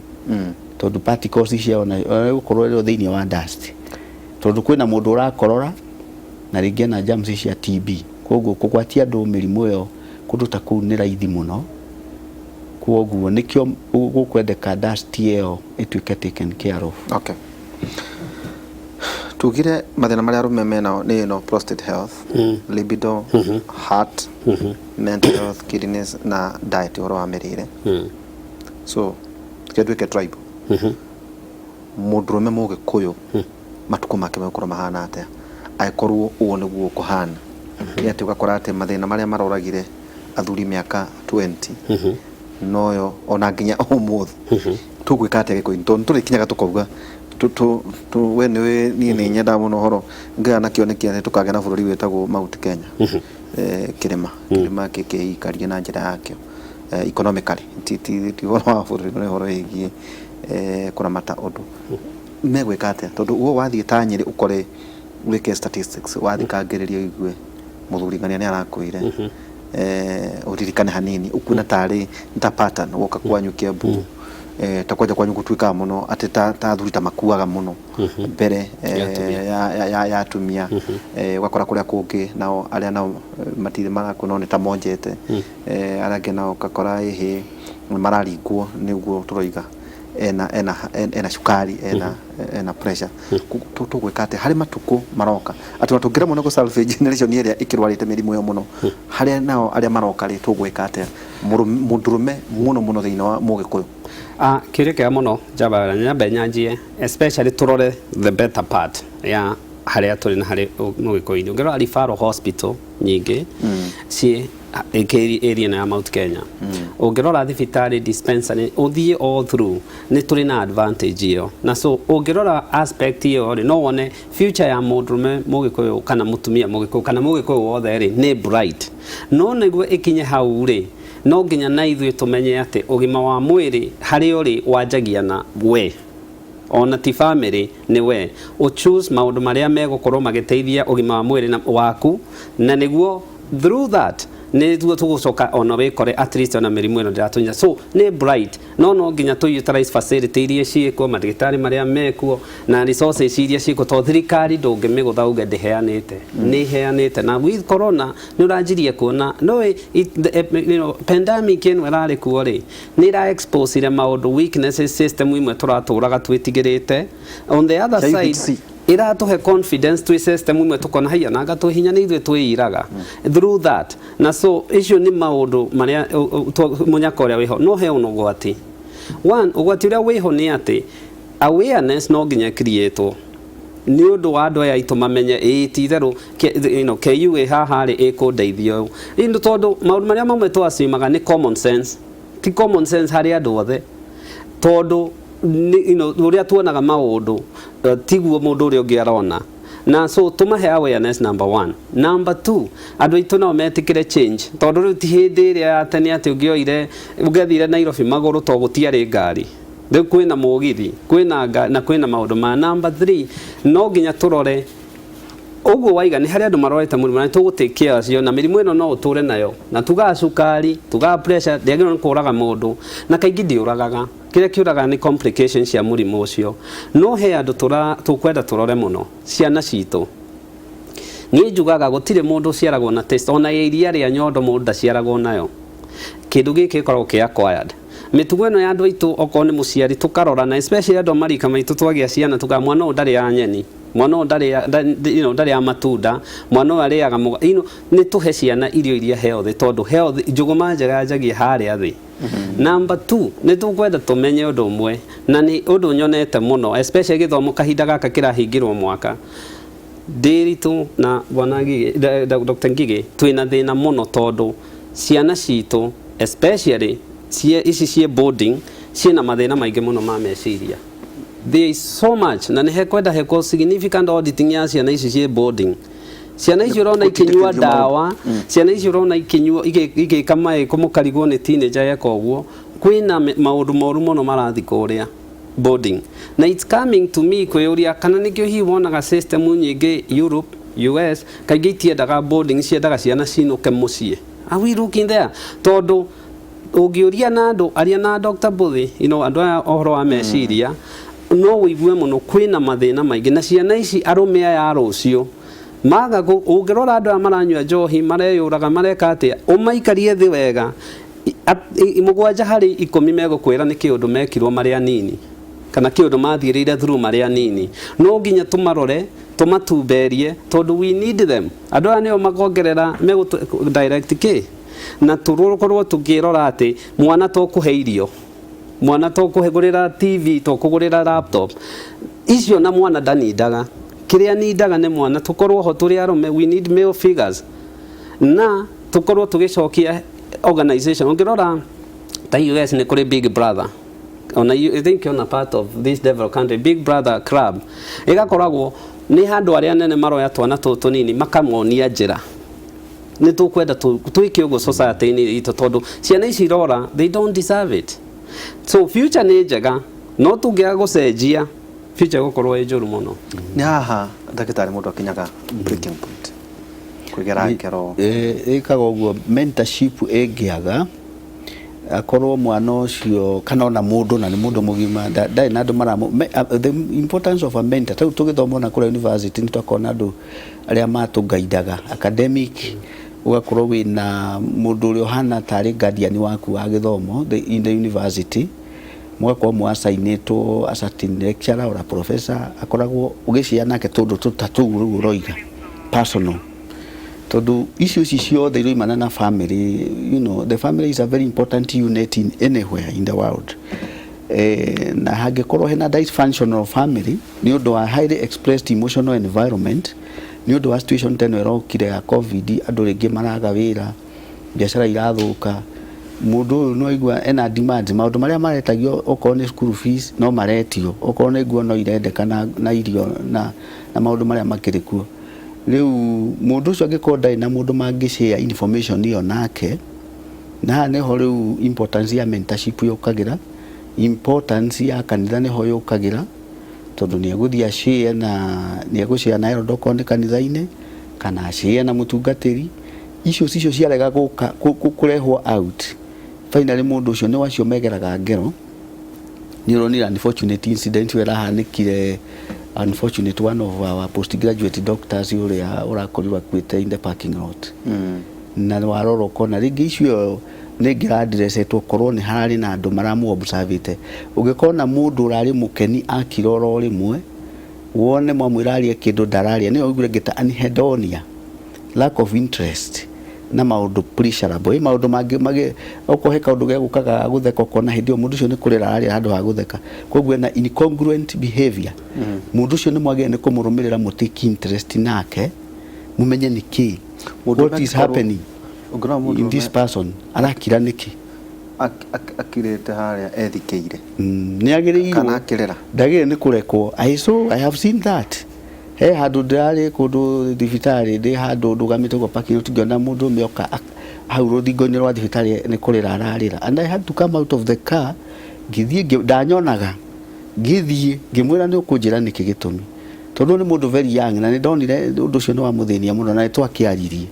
tondũ particles ciao na gũkorwo ĩrĩ thĩinĩ wa dust. Tondũ kwĩna mũndũ ũrakorora na rĩngĩ ena germs cia TB, koguo kũgwatia andũ mĩrimũ ĩyo kũndũ ta kũu nĩ raithi mũno. Koguo nĩkĩo gũkwendeka dust ĩyo ĩtuĩke taken care of. Okay, tugire mathĩna marĩa arũme menao nĩ ĩno prostate health, libido, heart, mental health, kidneys na diet, ũhoro wa mĩrĩre. So reke nduĩke tribe, mũndũrũme mũgĩkũyũ matukũ make megũkorwo mahana atĩa angĩkorwo ũũ nĩguo kũhana? Nĩ atĩ ũgakora atĩ mathĩna marĩa maroragire athuri mĩaka 20 noyo ona nginya ũmũthĩ. Tũgwĩka atĩa gĩkũyũ? Tondũ tũrĩkinyaga tũkauga we nĩũĩ niĩ nĩ nyendaga mũno ũhoro ngĩgĩa na kĩoneki atĩ tũkagĩa na bũrũri wĩtagwo Mount Kenya. Kĩrĩma gĩkĩikarie na njĩra yakĩo, economically, ti ũhoro wa bũrũri, nĩ ũhoro wĩgiĩ kũramata ũndũ megwĩka atĩa, tondũ wo wathiĩ ta Nyĩrĩ ũkore wĩke statistics, wathikangĩrĩria ũigue mũthuri ng'ania nĩ arakuire, ũririkane hanini ũkuona tarĩ nĩ ta pattern woka kwanyu Kiambu, ta kwanja kwanyu gũtuĩkaga mũno atĩ ta athuri ta makuaga mũno mbere Ya atumia. ya atumia. Ũgakora kũrĩa kũngĩ nao arĩa nao matirĩ marakua no nĩ ta monjete, arĩa angĩ nao ũgakora ĩhĩ mararingwo nĩguo tũroiga ena cukari, ena pressure. Tũgwĩka atĩa harĩ matukũ maroka atĩ ona tũngĩremwo nĩ gũ salvage generation ĩrĩa ĩkĩrwarĩte mĩrimũ ĩyo mũno, harĩa nao arĩa maroka rĩ, tũgwĩka atĩa mũndũrũme mũno mũno thĩinĩ wa mũgĩkũyũ? Ah, kĩũria kĩega mũno. Njamba nyambe nyanjie, especially tũrore the better part ya harĩa tũrĩ na harĩ mũgĩkũyũ-inĩ. Ũngĩrora referral hospital nyingĩ ciĩ area ĩno ya Mount Kenya, ũngĩrora thibitarĩ, dispensary, ũthiĩ all through, nĩ tũrĩ na advantage ĩyo. Na so ũngĩrora aspect ĩyo rĩ, no wone future ya mũndũrũme mũgĩkũyũ kana mũtumia mũgĩkũyũ kana mũgĩkũyũ wothe rĩ, nĩ bright. No nĩguo ĩkinye hau rĩ, no nginya na ithuĩ tũmenye atĩ ũgima wa mwĩrĩ harĩa ũrĩ wanjagia na we, ona ti family, nĩ we ũchoose maũndũ marĩa megũkorwo magĩteithia ũgima wa mwĩrĩ waku, na nĩguo through that nĩguo tũgũcoka ona wĩkore at least ona mĩrimũ ĩno ndĩratũnyita. So nĩ bright, no nginya tũ utilize facility iria ciĩkuo, mandagĩtarĩ marĩa mekuo na resources iria ciĩkuo, tondũ thirikari ndũngĩmĩgũtha uge ndĩheanĩte, nĩ iheanĩte. Na with corona nĩ ũranjirie kuona no pandemic ĩno ĩrarĩ kuo rĩ, nĩ ĩra expose maũndũ, weaknesses system imwe tũratũraga twĩtigĩrĩte. On the other Cia side, UHC. Ĩratũhe confidence twĩ system imwe, tũkona haiya nanga twĩ hinya nĩ ithuĩ twĩiraga through that. Na so icio nĩ maũndũ marĩa mũnyaka ũrĩa wĩho. No he ona ũgwati. One, ũgwati ũrĩa wĩho nĩ atĩ awareness no nginya create nĩ ũndũ wa andũ aya aitũ mamenye ĩĩ ti itherũ KU ĩ haha rĩ, ĩkũndeithia ũũ. Ĩndĩ tondũ maũndũ marĩa mamwe twacimaga nĩ common sense, ti common sense harĩ andũ othe, tondũ ũrĩa tuonaga maũndũ tiguo mũndũ ũrĩa ũngĩ arona. Na so tũmahe awareness, number one. Number two, andũ aitũ nao metĩkĩre change, tondũ rĩu ti hĩndĩ ĩrĩa ya tene atĩ ũngĩoire ũngĩathire Nairobi magũrũ to gũtiarĩ ngari. Rĩu kwĩna mũgithi, kwĩna na kwĩna maũndũ ma. Number three, no nginya tũrore ũguo waiga nĩ harĩ andũ marorete mũrimũ na tũgũ take care acio na mĩrimũ ĩno no ũtũre nayo, na tugaga cukari, tugaga pressure ndĩagĩrĩirwo nĩ kũraga mũndũ, na kaingĩ ndĩũragaga. Kĩrĩa kĩũragaga nĩ complications cia mũrimũ ũcio. No he andũ tũkwenda tũrore mũno, ciana citũ. Niĩ njugaga gũtirĩ mũndũ ũciaragwo na taste ona ya iria rĩa nyondo, mũndũ ndaciaragwo nayo. Kĩndũ gĩkĩ gĩkoragwo kĩ acquired. Mĩtugo ĩno ya andũ aitũ, okorwo nĩ mũciari, tũkarora na especially andũ a marika maitũ, twagĩa ciana tukaga mwana ũyũ ndarĩaga nyeni, mwana ũyũ ndarĩaga matunda, mwana ũyũ arĩaga nĩ tũhe ciana irio iria healthy, tondũ healthy njũgũma njega yanjagia harĩa thĩ. Number two, nĩ tũkwenda tũmenye ũndũ ũmwe, na nĩ ũndũ nyonete mũno, especially gĩthomo kahinda gaka kĩrahingĩrwo mwaka. Ndĩritũ na bwana Ngigĩ, Dr. Ngigĩ, twĩna thĩna mũno tondũ ciana citũ, especially ici ciĩ boarding, ciĩna mathĩna maingĩ mũno ma meciria. There is so much, na nĩ hekwenda hekwo significant auditing ya ciana ici ciĩ boarding. Ciana icio ũrona ikĩnyua Gũtindĩkĩrĩrio maũndũ. ndawa, ciana icio ũrona ikĩnyua igĩka maĩ mũkarigwo nĩ teenager eka ũguo. Kwĩna maũndũ moru mũno marathiĩ kũrĩa boarding, na it's coming to me kwĩyũria kana nĩkĩo hihi wonaga system nyingĩ Europe, US kaingĩ itiendaga boarding, ciendaga ciana cinũke mũciĩ. Are we looking there? Tondũ ũngĩũria na andũ aria na Dr. Mbuthi, andũ aya ũhoro wa meciria. No ũigue mũno kwĩna mathĩna maingĩ na ciana ici, arũme aya a rũciũ maga ũngĩrora andũ aya maranyua njohi, mareyũraga, mareka atĩa, ũmaikarie thĩ wega, 7 harĩ 10 megũkwĩra nĩ kĩũndũ mekirwo marĩ anini kana kĩũndũ mathiĩrĩire through marĩ anini. No nginya tũmarore, tũmatumberie, tondũ we need them. Andũ aya nĩo makongerera megũtũ direct kĩ na tũkorwo tũkĩrora atĩ mwana to kũhe irio, mwana to kũgũrĩra TV, to kũgũrĩra laptop icio, na mwana ndanindaga kĩrĩa nindaga nĩ mwana. Tũkorwo ho tũrĩ arũme, we need male figures, na tũkorwo tũgĩcokia organization. Ũngĩrora ta US nĩ kũrĩ Big Brother, ona I think ona part of this developed country, Big Brother Club ĩgakoragwo nĩ handũ arĩa anene maroya twana tũtũ tũnini makamonia njĩra. Nĩ tũkwenda twĩke ũguo society-inĩ itũ, tondũ ciana ici irora, they don't deserve it. So future nĩ njega, no tũngĩaga gũcenjia, future ĩgũkorwo ĩ njũru mũno. Nĩ haha, ndagĩtarĩ, mũndũ akinyaga breaking point kwĩgera ngero? Ĩkaga ũguo, mentorship ĩngĩaga, akorwo mwana ũcio kana ona mũndũ na nĩ mũndũ mũgima ndarĩ na andũ maramũ the importance of a mentor. Tarĩu tũgĩthoma ona kũrĩa university nĩ twakorwo na andũ arĩa matũgaidaga academic, ũgakorwo wĩna mũndũ ũrĩa ũhana tarĩ guardian waku wa gĩthomo in the university, mũgakorwo mwacainĩtwo a certain lecturer or a professor, akoragwo ũgĩcia nake tũndũ ta tũu rĩu ũroiga personal, tondũ icio ici ciothe iroimana na family. The family is a very important unit in anywhere in the world. Na hangĩkorwo hena dysfunctional family nĩ ũndũ wa highly expressed emotional environment, nĩ ũndũ wa situation ta ĩno ĩrokire ya COVID, andũ rĩngĩ maraga wĩra, biacara irathũka, mũndũ ũyũ no aigua ena demands, maũndũ marĩa maretagio, okorwo nĩ school fees no maretio, okorwo nĩ nguo no irendeka na irio na maũndũ marĩa makĩrĩ kuo rĩu. Mũndũ ũcio angĩkorwo ndarĩ na mũndũ mangĩ share information ĩyo nake, na haha nĩho rĩu importance ya mentorship yũkagĩra, importance ya kanitha nĩho yũkagĩra, tondũ nĩ egũthiĩ ashare na nĩ egũshare na elder okorwo nĩ kanitha-inĩ, kana ashare na mũtungatĩri. Icio cicio ciarega gũka kũrehwo out, finally mũndũ ũcio nĩ wacio megeraga ngero. Nĩ ũronire unfortunate incident ĩyo ĩrahanĩkire, unfortunate one of our postgraduate doctors ũrĩa ũrakorirwo akuĩte in the parking lot. Na warora ũkona rĩngĩ icio nĩ ngĩradirecetwo korwo nĩ hararĩ na andũ maramũ observĩte. Ũngĩkona mũndũ ũrarĩ mũkeni akira oro rĩmwe, wone mwamwĩra arie kĩndũ ndararia, nĩyo ũigue ngĩta anhedonia, lack of interest na maũndũ pleasurable, ĩ maũndũ mangĩ mangĩ, okorwo he kaũndũ gegũkaga ga gũtheka, ũkona hĩndĩ ĩyo mũndũ ũcio nĩ kũrĩra ararĩra handũ ha gũtheka. Koguo ena incongruent behavior. Mũndũ ũcio nĩ mwagĩrĩire nĩ kũmũrũmĩrĩra, mũtake interest nake, mũmenye nĩ kĩ, what is happening Ũngĩrora in this person, arakira nĩkĩ? Akirĩte harĩa ethikĩire. Nĩ agĩrĩirwo Kana akĩrĩra. Ndagĩrĩire nĩ kũrekwo. I have seen that he handũ ndĩrarĩ kũndũ thibitarĩ, ndĩ handũ ndũgamĩte ũguo parking lot, ngĩona mũndũ ũmwe oka hau rũthingo-inĩ rwa thibitarĩ nĩ kũrĩra ararĩra, and I had to come out of the car, ngĩthiĩ ndanyonaga, ngĩthiĩ ngĩmwĩra, "Nĩ ũkũnjĩra nĩkĩ gĩtũmi?" Tondũ nĩ mũndũ very young, na nĩ ndonire ũndũ ũcio nĩ wamũthĩnia mũno, na nĩ twakĩaririe.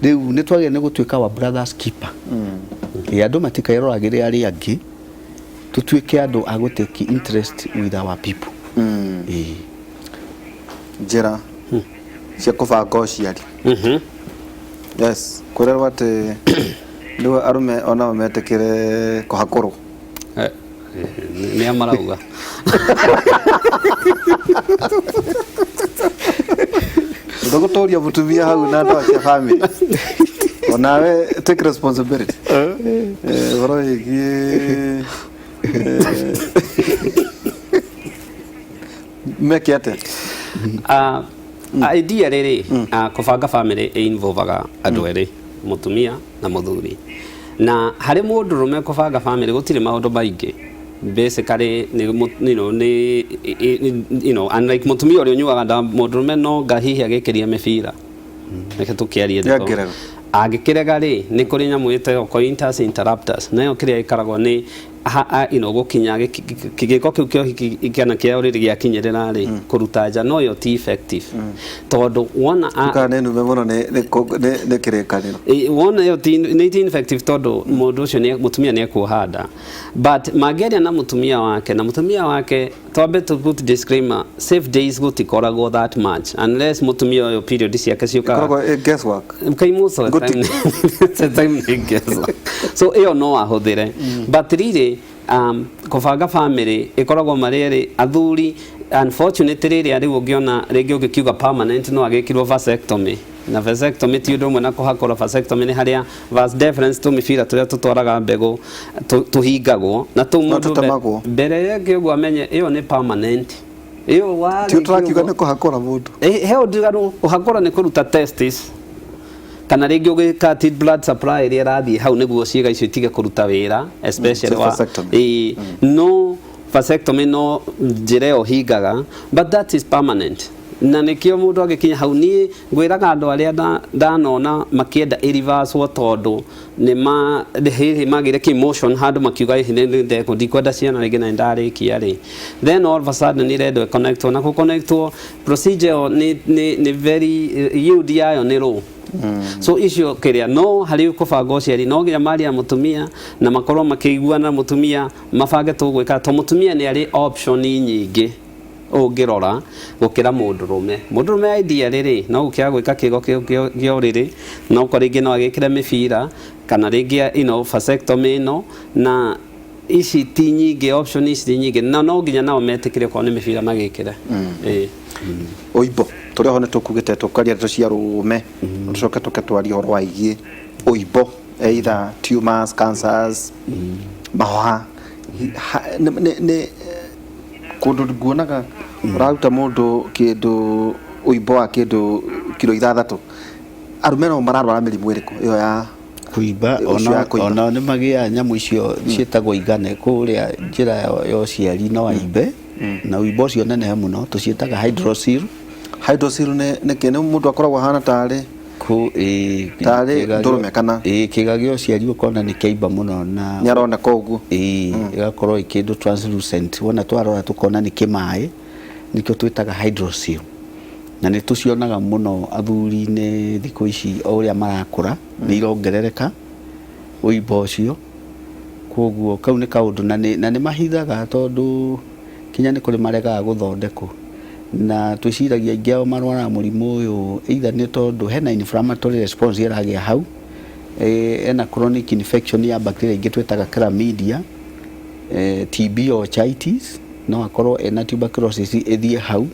Rĩu nĩ twagĩrĩire nĩ gũtuĩka wa brothers keeper. Ĩ andũ matikeroragĩre arĩa angĩ, tũtuĩke andũ a gũtake interest with our people. Ĩĩ. Njĩra cia kũbanga ũciari. Yes, kwĩrerwo atĩ rĩu arũme onao metĩkĩre kũhakũrwo. Nĩ a marauga. Ndũgũtũria mũtumia hau na andũ ake family, onawe take responsibility. Ũhoro wĩgiĩ meke atĩa? Idea rĩrĩ, kũbanga family ĩ-involvaga andũ erĩ, mũtumia na mũthuri. Na harĩ mũndũrũme kũbanga family gũtirĩ maũndũ maingĩ. Basically nĩ nĩ unlike mũtumia ũrĩa ũnyuaga ndawa, mũndũrũme no nga hihi agĩkĩria mĩbira, reke tũkĩarie ndeto. Nĩangĩrega. Angĩkĩrega rĩ, nĩ kũrĩ nyamũ ĩtagwo coitus interruptus, nayo kĩrĩa ĩkaragwo nĩ Gũkinya gĩko kĩu kĩa ũhiki kana kĩa ũrĩrĩ gĩakinyĩrĩra rĩ, kũruta nja no ĩyo ti effective tondũ wona Kana nĩ nume mũno nĩ kĩrĩkanĩro. Wona ĩyo nĩ ti effective tondũ mũndũ ũcio mũtumia nĩ ekuoha nda, but mangĩaria na mũtumia wake na mũtumia wake, twambe to put disclaimer, safe days gũtikoragwo that much unless mũtumia ũyũ period ciake ciũkaga. Ĩkoragwo ĩ guesswork. Kai most of the time the time nĩ guesswork. So ĩyo no ahũthĩre, but rĩrĩ kũbanga family ĩkoragwo marĩ erĩ athuri. Unfortunately, rĩrĩa rĩu ũngĩona rĩngĩ ũngĩkiuga permanent, no agĩkirwo vasectomy, na vasectomy ti ũndũ ũmwe na kũhakũra. Vasectomy nĩ harĩa vas deferens, tũmĩbira tũrĩa tũtwaraga mbegũ, tũhingagwo na tũu No mũndũ tũtemagwo. Mbere yake ũguo amenye ĩyo nĩ permanent ĩyo. Ti tũrakiuga nĩ kũhakũra mũndũ. He ũndiganu. Kũhakũra nĩ kũruta testis kana rĩngĩ ũgĩkat blood supply ĩrĩa ĩrathiĩ hau nĩguo ciĩga icio itige kũruta wĩra, especially So wa vasectomy. Ĩĩ, no vasectomy no njĩra ĩyo hingaga, but that is permanent, na nĩkĩo mũndũ agĩkinya hau niĩ ngwĩraga andũ arĩa ndanona makĩenda ĩreverswo tondũ nĩ ma hihi magĩire emotion handũ makiuga hihi nĩ ndekũ ndikwenda ciana rĩngĩ na nĩndarĩkia rĩ, then all of a sudden nĩ irendwo ĩconnectwo na gũconnectwo procedure ĩyo nĩ very yield yayo nĩ low. So icio kĩrĩa no harĩ kũbanga ũciari no nginya maria mũtumia na makorwo makĩiguana na mũtumia mabange tũgwĩka, to mũtumia nĩ arĩ option nyingĩ ũngĩrora gũkĩra mũndũrũme. Mũndũrũme ideally rĩ, no gũkĩaga gwĩka kĩgo kĩa ũrĩrĩ, no ko rĩngĩ no agĩkĩre mĩbira kana rĩngĩ vasectomy ĩno, na ici ti nyingĩ, option ici ti nyingĩ, na no nginya nao metĩkĩre okorwo nĩ mĩbira magĩkĩre. Ĩĩ. Ũimbo tũrĩa ho nĩ tũkugĩte tũkaria ndeto cia rũme, tũcoke tũke twarie ũhoro waigiĩ ũimbo, either tumors, cancers, mahũha. Nĩ kũndũ nguonaga ũraruta mũndũ kĩndũ ũimbo wa kĩndũ kiro 6. Arũme no mararwara mĩrimũ ĩrĩkũ ĩyo ya Kũimba? Ũcio ya kũimba. Ona nĩ magĩaga nyamũ icio ciĩtagwo igane kũrĩa njĩra ya ũciari, no aimbe na ũimbo ũcio nenehe mũno, tũciĩtaga hydrocele. Hydrocele nĩ kĩ? Nĩ mũndũ akoragwo ahana tarĩ Kũ ĩ Tarĩ ndũrũme kana? Ĩ, kĩga gĩa ũciari ũkona nĩ kĩaimba mũno na Nĩ aroneka ũguo. Ĩ, ĩgakorwo ĩ kĩndũ translucent, wona twarora tũkona nĩ kĩmaĩ, nĩkĩo twĩtaga hydrocele, na nĩ tũcionaga mũno athuri-inĩ thikũ ici. O ũrĩa marakũra nĩ irongerereka ũimbo ũcio, koguo kau nĩ kaũndũ na nĩ mahithaga tondũ kinya nĩ kũrĩ maregaga gũthondekwo, na twĩciragia aingĩ ao marwaraga mũrimũ ũyũ either nĩ tondũ hena inflammatory response ĩragĩa hau, ena chronic infection ya bacteria ingĩ twĩtaga chlamydia, TB, orchitis, no akorwo ena tuberculosis ĩthiĩ hau,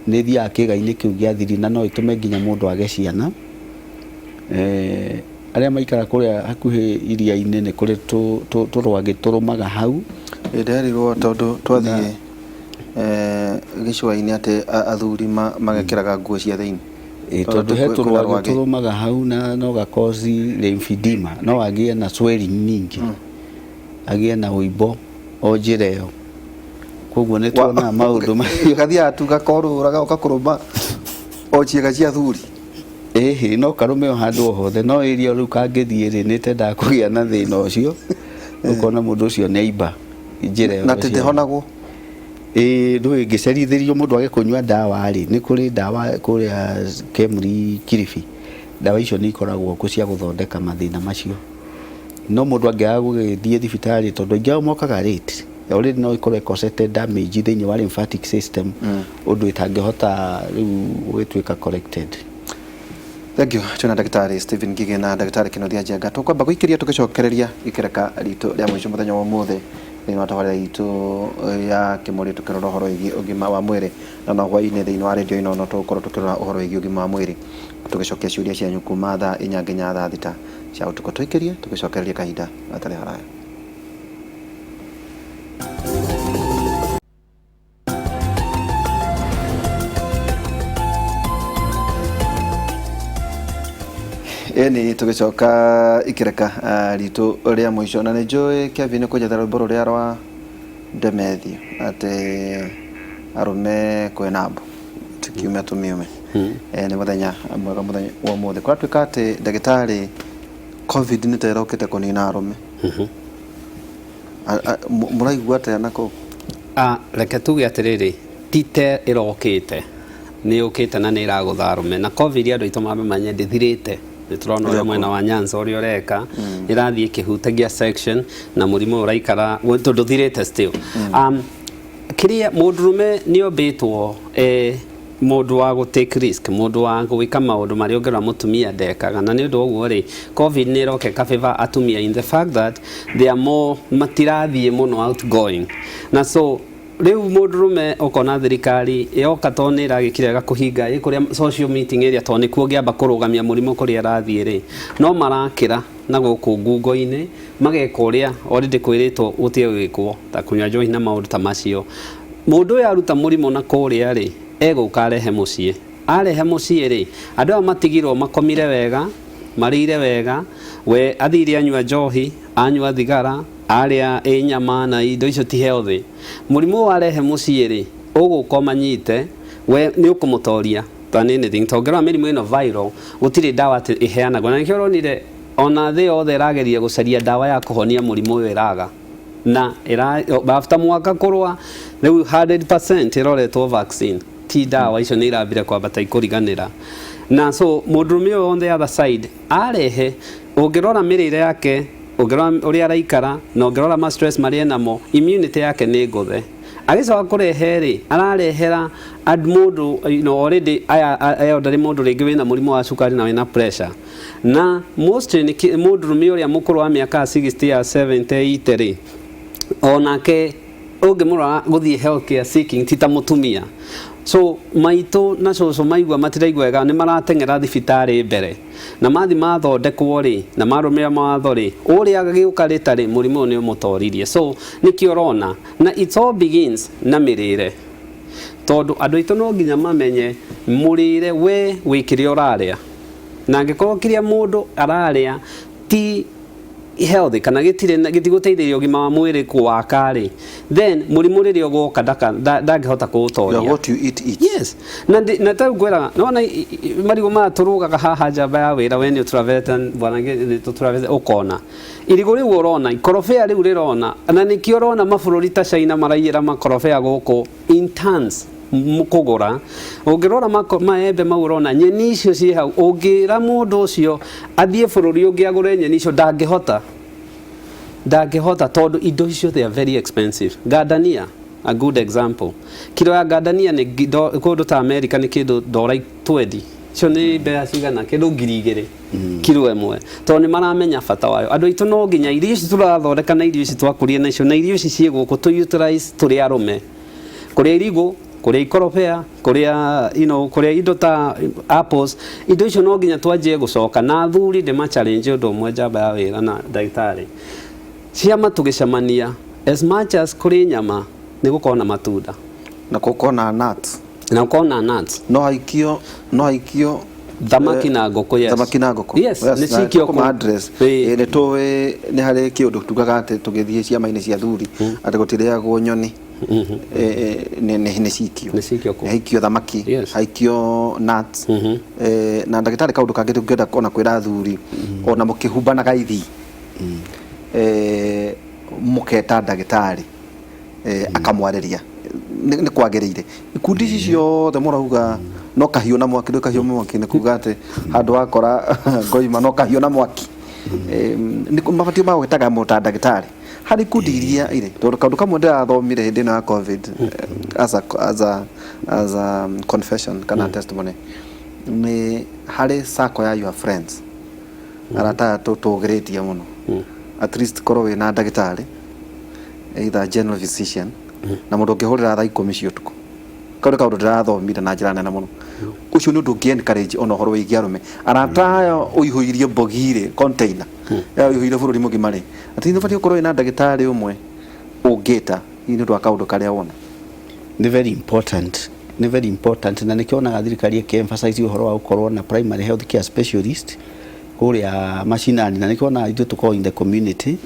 nĩ ĩthiaga kĩĩga-inĩ kĩu gĩa thiri na no ĩtũme nginya mũndũ age ciana. Arĩa maikara kũrĩa hakuhĩ iria-inĩ nĩ kũrĩ tũrwagĩ tũrũmaga hau. Nderirwo tondũ twathiĩ gĩcũa-inĩ atĩ athuri magekĩraga nguo cia thĩinĩ. Ĩ, tondũ he kwĩna tũrwagĩ rwagĩ. Tũrũmaga hau na no gacause lymphedema, no agĩe na swelling nyingĩ, agĩe na ũimbo o njĩra ĩyo, koguo nĩ tuonaga maũndũ macio. Gathiaga tu gakorũra gagoka kũrũma o ciĩga cia athuri. Ĩhĩ, no karũme o handũ o hothe, no ĩria rĩu kangĩthiĩ rĩ, nĩ tendaga kũgĩa na thĩna ũcio, ũkona mũndũ ũcio nĩ aimba njĩra ĩyo. Na atĩ ndĩhonagwo. Ĩĩ, ndũĩ ĩngĩcerithĩrio mũndũ age kũnyua ndawa rĩ, nĩ kũrĩ ndawa kũrĩa Kemri Kilifi, ndawa icio nĩ ikoragwo kuo cia gũthondeka mathĩna macio, no mũndũ angĩaga gũgĩthiĩ thibitarĩ, tondũ aingĩ ao mokaga late, already no ĩkorwo ĩcosete damage thĩinĩ wa lymphatic system ũndũ ĩtangĩhota rĩu gũgĩtuĩka corrected. Thank you. Twĩna ndagĩtarĩ Stephen Ngige na ndagĩtarĩ Kĩnuthia Njenga. Tũkwamba gũikĩria tũgĩcokereria gĩkereka ritũ rĩa mũico mũthenya wa ũmũthĩ thĩinĩ wa tabarĩra itũ ya kĩmũrĩ, tũkĩrora ũhoro wĩgiĩ ũgima wa mwĩrĩ, na hwaĩ-inĩ thĩinĩ wa rĩndiũ ĩno no tũgũkorwo tũkĩrora ũhoro wĩgiĩ ũgima wa mwĩrĩ, tũgĩcokia ciũria cianyu kuma thaa 4 nginya thaa 6 cia ũtukũ. Tũikĩrie tũgĩcokereria kahinda gatarĩ haraya. Ĩni tũgĩcoka ikĩreka ritũ rĩa mũico, na nĩ njũĩ Kevin kũnjethera rwĩmbo rũrĩa rwa Ndemethio atĩ arũme kwĩna mbu tukiume tũmiume. Nĩ mũthenya mwega mũthenya wa ũmũthĩ. Kũratuĩka atĩ ndagĩtarĩ, COVID nĩ ta ĩrokĩte kũnina arũme. Mũraigua atĩa nako? Ah, reke tuge atĩrĩrĩ, ti te ĩrokĩte, nĩ yũkĩte na nĩ ĩragũtha arũme. Na COVID andũ aitũ mambe mamenye ndĩthirĩte. Nĩ tũrona ũrĩa mwena wa Nyanza ũrĩa ũreka, ĩrathiĩ ĩkĩhutagia section na mũrimũ ũyũ ũraikara tondũ ndũthirĩte still. Kĩrĩa mũndũrũme nĩ ombĩtwo mũndũ wa gũ take risk, mũndũ wa gwĩka maũndũ marĩa ũngĩrora mũtumia ndekaga. Na nĩ ũndũ wa ũguo rĩ, COVID nĩ ĩroka ĩka favor atumia in the fact that they are more, matirathiĩ mũno outgoing. Na so rĩu mũndũrũme ũkona thirikari yoka tondũ nĩ ĩragĩkire wega kũhinga ĩ kũrĩa social meeting area tondũ nĩkuo ũngĩamba kũrũgamia mũrimũ kũrĩa ĩrathiĩ rĩ, no marakĩra na gũkũ ngungo-inĩ mageka ũrĩa already kwĩrĩtwo gũtige gwĩkwo ta kũnyua njohi na maũndũ ta macio. Mũndũ ũyũ aruta mũrimũ na kũrĩa rĩ, egũka arehe mũciĩ. Arehe mũciĩ rĩ, andũ aya matigirwo makomire wega, marĩire wega, we athire anyua njohi, anyua thigara, arĩa ĩ nyama na indo icio ti healthy. Mũrimũ ũyũ arehe mũciĩ rĩ, ũgũka ũmanyite, we nĩ ũkũmũtoria than anything. Tondũ ũngĩrora mĩrimũ ĩno viral, gũtirĩ ndawa atĩ ĩheanagwo. Na nĩkĩo ũronire ona thĩ yothe ĩrageria gũcaria ndawa ya kũhonia mũrimũ ũyũ ĩraga. Na after mwaka kũrũa, rĩu 100% ĩroretwo vaccine. Ti ndawa icio nĩ irambire kwambata ikũriganĩra. Na so mũndũrũme ũyũ on the other side arehe, ũngĩrora mĩrĩre yake, ũngĩrora ũrĩa araikara, na ũngĩrora ma stress marĩa enamo, immunity yake nĩ ngũthe. Agĩcoka kũrehe rĩ, ararehera mũndũ, already aya elderly mũndũ rĩngĩ wĩna mũrimũ wa cukari na wĩna pressure. Na mostly nĩ mũndũrũme ũrĩa mũkũrũ wa mĩaka 60 ya 70 80 rĩ, onake ũngĩmũrora gũthiĩ healthcare seeking ti ta mũtumia. So maitũ na cũcũ maigua matiraigua wega nĩ marateng'era thibitarĩ mbere. Na mathi mathondekwo rĩ, na marũmĩrĩra mawatho rĩ, ũrĩa agĩũka rĩtarĩ mũrimũ ũyũ nĩ ũmũtoririe. So nĩkĩo ũrona na it all begins na mĩrĩre. Tondũ andũ aitũ no nginya mamenye mũrĩre we wĩ kĩrĩa ũrarĩa. Na angĩkorwo kĩrĩa mũndũ ararĩa ti healthy kana gĩtirĩ gĩtigũteithĩrĩria ũgima wa mwĩrĩ kũwaka rĩ, then mũrimũ rĩrĩa ũgoka ndangĩhota kũũtoria. Yeah, what you eat, eat. Yes. Na na ta ngwĩraga, nĩwona marigũ maya tũrũgaga haha njamba ya wĩra, we nĩ ũtũravete bwana, nĩ tũtũravete ũkona irigũ rĩu ũrona ikorobea rĩu rĩrona, na nĩkĩo ũrona mabũrũri ta China maraiyĩra makorobea gũkũ in tons kũgũra. Ũngĩrora maembe mau ũrona nyeni icio ciĩ hau, ũngĩra mũndũ ũcio athiĩ bũrũri ũngĩ agũre nyeni icio ndangĩhota, ndangĩhota tondũ indo icio they are very expensive. Gardenia, a good example, kilo ya gardenia nĩ kũndũ ta America nĩ kĩndũ ndora 20, icio nĩ mbeca cigana, kĩndũ 2000 kilo ĩmwe, tondũ nĩ maramenya bata wayo. Andũ aitũ no nginya irio ici tũrathondeka na irio ici twakũria nacio na irio ici ciĩ gũkũ tũ utilize tũrĩ arũme, kũrĩa irigũ, kũrĩa ikorobea, kũrĩa kũrĩa indo ta apples, indo icio no nginya twanjie gũcoka. Na athuri ndĩma challenge ũndũ ũmwe, njamba ya wĩra na ndagĩtarĩ, ciama tũgĩcemania, as much as kũrĩ nyama nĩ gũkorwo na matunda na gũkorwo na nuts, na gũkorwo na nuts. No haikio, no haikio. Thamaki na ngũkũ, yes. Thamaki na ngũkũ. Yes, nĩ cikio kũ address. Nĩ tũĩ nĩ harĩ kĩũndũ tugaga atĩ tũgĩthiĩ ciama-inĩ cia athuri atĩ gũtirĩagwo nyoni. Nĩ cikio. Nĩ cikio kũ. Haikio thamaki, haikio nuts. Na ndagĩtarĩ, kaũndũ kangĩ tũngĩenda ona kwĩra athuri, ona mũkĩhumbanaga ithi, mũketa ndagĩtarĩ akamwarĩria, nĩ kwagĩrĩire. Ikundi ici ciothe mũrauga no kahiũ na mwaki, ndũ kahiũ mwaki nĩ kuga atĩ handũ wakora ngoima no kahiũ na mwaki. Nĩ mabatiĩ magwĩtaga mũta ndagĩtarĩ harĩ ikundi iria irĩ, tondũ kaũndũ kamwe ndĩrathomire hĩndĩ ĩno ya COVID, as a confession kana testimony, nĩ harĩ circle ya your friends, arata aya tũgĩrĩtie mũno, at least korwo wĩna ndagĩtarĩ, either general physician, na mũndũ ũngĩhũrĩra thaa 10 cia ũtukũ. Kau nĩ kaũndũ ndĩrathomire na njĩra nene mũno. Ũcio nĩ ũndũ ũngĩ encourage ona ũhoro wĩgiĩ arũme, arata aya ũihũirie mbogi rĩ, container ĩyo ũihũire bũrũri mũgima rĩ, atĩ nĩ ũbatiĩ gũkorwo wĩna ndagĩtarĩ ũmwe ũngĩta hihi nĩ ũndũ wa kaũndũ karĩa wona. Nĩ very important, nĩ very important, na nĩkĩo onaga thirikari ĩkĩ emphasize ũhoro wa gũkorwo na primary health care specialist kũrĩa macinani, na nĩkĩo onaga ithuĩ tũkorwo in the community,